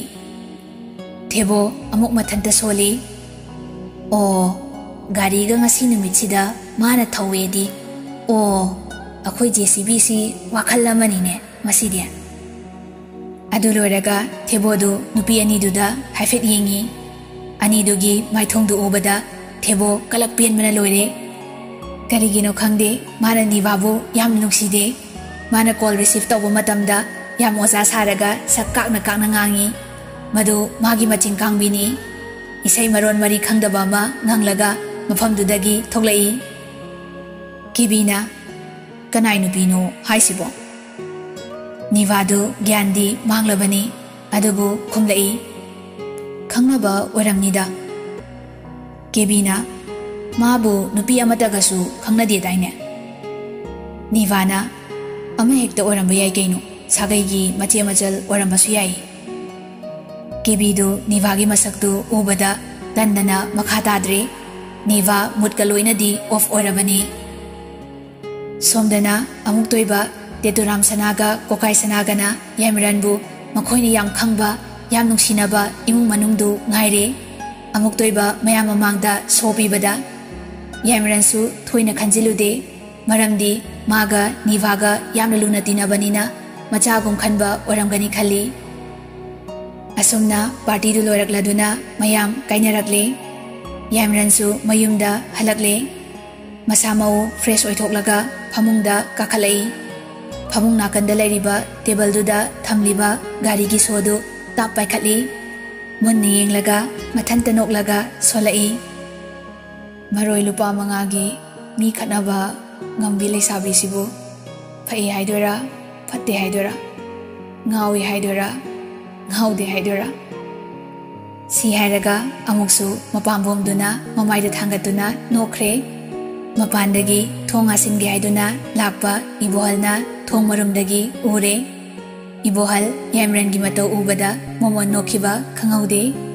ꯊꯦꯕꯣ ꯑꯃꯨꯛ ꯃꯊꯟꯇ ꯁꯣꯜꯂꯤ꯫ ꯑꯣ, ꯒꯥꯔꯤꯒ ꯉꯁꯤ ꯅꯨꯃꯤꯠꯁꯤꯗ ꯃꯥꯅ ꯊꯧꯋꯦꯗꯤ꯫ ꯑꯣ, ꯑꯩꯈꯣꯏ ꯖꯦ ꯁꯤ ꯕꯤꯁꯤ ꯋꯥꯈꯜ ꯑꯃꯅꯤꯅꯦ ꯉꯁꯤꯗꯤ꯫ ꯑꯗꯨ ꯂꯣꯏꯔꯒ ꯊꯦꯕꯣꯗꯨ ꯅꯨꯄꯤ ꯑꯅꯤꯗꯨꯗ ꯍꯥꯏꯐꯦꯠ ꯌꯦꯡꯉꯤ꯫ ꯑꯅꯤꯗꯨꯒꯤ ꯃꯥꯏꯊꯣꯡꯗꯨ ꯎꯕꯗ ꯊꯦꯕꯣ ꯀꯂꯛ ꯄꯦꯟꯕꯅ ꯂꯣꯏꯔꯦ꯫ ꯀꯔꯤꯒꯤꯅꯣ ꯈꯪꯗꯦ, ꯃꯥꯅ ꯅꯤꯚꯥꯕꯨ ꯌꯥꯝ ꯅꯨꯡꯁꯤꯗꯦ꯫ ꯃꯥꯅ ꯀꯣꯜ ꯔꯤꯁꯤꯞ ꯇꯧꯕ ꯃꯇꯝꯗ ꯌꯥꯝ ꯑꯣꯖꯥ ꯁꯥꯔꯒ ꯁꯛ ꯀꯥꯛꯅ ꯀꯥꯛꯅ ꯉꯥꯡꯉꯤ꯫ ꯃꯗꯨ ꯃꯥꯒꯤ ꯃꯆꯤꯡ ꯀꯥꯡꯕꯤꯅꯤ꯫ ꯏꯁꯩ ꯃꯔꯣꯟ ꯃꯔꯤ ꯈꯪꯗꯕ ꯑꯃ ꯉꯪꯂꯒ ꯃꯐꯝꯗꯨꯗꯒꯤ ꯊꯣꯛꯂꯛꯏ꯫ ꯀꯦꯕꯤꯅ, "ꯀꯅꯥꯏ ꯅꯨꯄꯤꯅꯣ ꯍꯥꯏꯁꯤꯕꯣ?" ꯅꯤꯚꯥꯗꯨ ꯒ꯭ꯌꯥꯟꯗꯤ ꯃꯥꯡꯂꯕꯅꯤ, ꯑꯗꯨꯕꯨ ꯈꯨꯝꯂꯛꯏ, "ꯈꯪꯅꯕ ꯑꯣꯏꯔꯝꯅꯤꯗ꯫" ꯀꯦꯕꯤꯅ, "ꯃꯥꯕꯨ ꯅꯨꯄꯤ ꯑꯃꯠꯇꯒꯁꯨ ꯈꯪꯅꯗꯦꯗꯥꯏꯅꯦ?" ꯅꯤꯚꯥꯅ, "ꯑꯃ ꯍꯦꯛꯇ ꯑꯣꯏꯔꯝꯕ ꯌꯥꯏ ꯀꯩꯅꯣ, ꯁꯥꯒꯩꯒꯤ ꯃꯆꯦ ꯃꯆꯜ ꯑꯣꯏꯔꯝꯕꯁꯨ ꯌꯥꯏ꯫" ꯀꯦꯕꯤꯗꯨ ꯅꯤꯚꯥꯒꯤ ꯃꯁꯛꯇꯨ ꯎꯕꯗ ꯇꯟꯗꯅ ꯃꯈꯥ ꯇꯥꯗ꯭ꯔꯦ꯫ ꯅꯤꯚꯥ ꯃꯨꯠꯀ ꯂꯣꯏꯅꯗꯤ ꯑꯣꯐ ꯑꯣꯏꯔꯕꯅꯤ꯫ ꯁꯣꯝꯗꯅ ꯑꯃꯨꯛꯇꯣꯏꯕ ꯇꯦꯇꯨꯔꯥꯝ ꯁꯅꯥꯒ ꯀꯣꯀꯥꯏ ꯁꯅꯥꯒꯅ ꯌꯥꯏꯃꯔꯟꯕꯨ ꯃꯈꯣꯏꯅ ꯌꯥꯝ ꯈꯪꯕ, ꯌꯥꯝ ꯅꯨꯡꯁꯤꯅꯕ ꯏꯃꯨꯡ ꯃꯅꯨꯡꯗꯨ ꯉꯥꯏꯔꯦ꯫ ꯑꯃꯨꯛꯇꯣꯏꯕ ꯃꯌꯥꯝ ꯃꯃꯥꯡꯗ ꯁꯣ ꯄꯤꯕꯗ ꯌꯥꯏꯃꯔꯟꯁꯨ ꯊꯣꯏꯅ ꯈꯟꯖꯤꯜꯂꯨꯗꯦ꯫ ꯃꯔꯝꯗꯤ ꯃꯥꯒ ꯅꯤꯚꯥꯒ ꯌꯥꯝꯅ ꯂꯨꯅ ꯇꯤꯟꯅꯕꯅꯤꯅ ꯃꯆꯥꯒꯨꯝ ꯈꯟꯕ ꯑꯣꯏꯔꯝꯒꯅꯤ ꯈꯜꯂꯤ꯫ ꯑꯁꯨꯝꯅ ꯄꯥꯔꯇꯤꯗꯨ ꯂꯣꯏꯔꯛꯂꯗꯨꯅ ꯃꯌꯥꯝ ꯀꯥꯏꯅꯔꯛꯂꯦ꯫ ꯌꯥꯏꯃꯔꯟꯁꯨ ꯃꯌꯨꯝꯗ ꯍꯜꯂꯛꯂꯦ꯫ ꯃꯁꯥ ꯃꯎ ꯐ꯭ꯔꯦꯁ ꯑꯣꯏꯊꯣꯛꯂꯒ ꯐꯃꯨꯡꯗ ꯀꯥꯈꯠꯂꯛꯏ꯫ ꯐꯃꯨꯡ ꯅꯥꯀꯟꯗ ꯂꯩꯔꯤꯕ ꯇꯦꯕꯜꯗꯨꯗ ꯊꯝꯂꯤꯕ ꯒꯥꯔꯤꯒꯤ ꯁꯣꯗꯨ ꯇꯥꯞ ꯄꯥꯏꯈꯠꯂꯤ꯫ ꯃꯨꯟꯅ ꯌꯦꯡꯂꯒ ꯃꯊꯟꯇ ꯅꯣꯛꯂꯒ ꯁꯣꯜꯂꯛꯏ꯫ "ꯃꯔꯣꯏ ꯂꯨꯄꯥ ꯃꯉꯥꯒꯤ ꯃꯤ ꯈꯠꯅꯕ ꯉꯝꯕꯤ ꯂꯩꯁꯥꯕꯤꯁꯤꯕꯨ ꯐꯩ ꯍꯥꯏꯗꯣꯏꯔꯥ, ꯐꯠꯇꯦ ꯍꯥꯏꯗꯣꯏꯔꯥ, ꯉꯥꯎꯏ ꯍꯥꯏꯗꯣꯏꯔꯥ, ꯉꯥꯎꯗꯦ ꯍꯥꯏꯗꯣꯏꯔꯥ?" ꯁꯤ ꯍꯥꯏꯔꯒ ꯑꯃꯨꯛꯁꯨ ꯃꯄꯥꯝꯕꯣꯝꯗꯨꯅ ꯃꯃꯥꯏꯗ ꯊꯥꯡꯒꯠꯇꯨꯅ ꯅꯣꯛꯈ꯭ꯔꯦ꯫ ꯃꯄꯥꯟꯗꯒꯤ ꯊꯣꯡ ꯉꯥꯁꯤꯟꯒꯦ ꯍꯥꯏꯗꯨꯅ ꯂꯥꯛꯄ ꯏꯕꯣꯍꯜꯅ ꯊꯣꯡ ꯃꯔꯨꯝꯗꯒꯤ ꯎꯔꯦ꯫ ꯏꯕꯣꯍꯜ ꯌꯥꯏꯃꯔꯦꯟꯒꯤ ꯃꯇꯧ ꯎꯕꯗ ꯃꯣꯃꯣꯟ ꯅꯣꯛꯈꯤꯕ ꯈꯪꯍꯧꯗꯦ꯫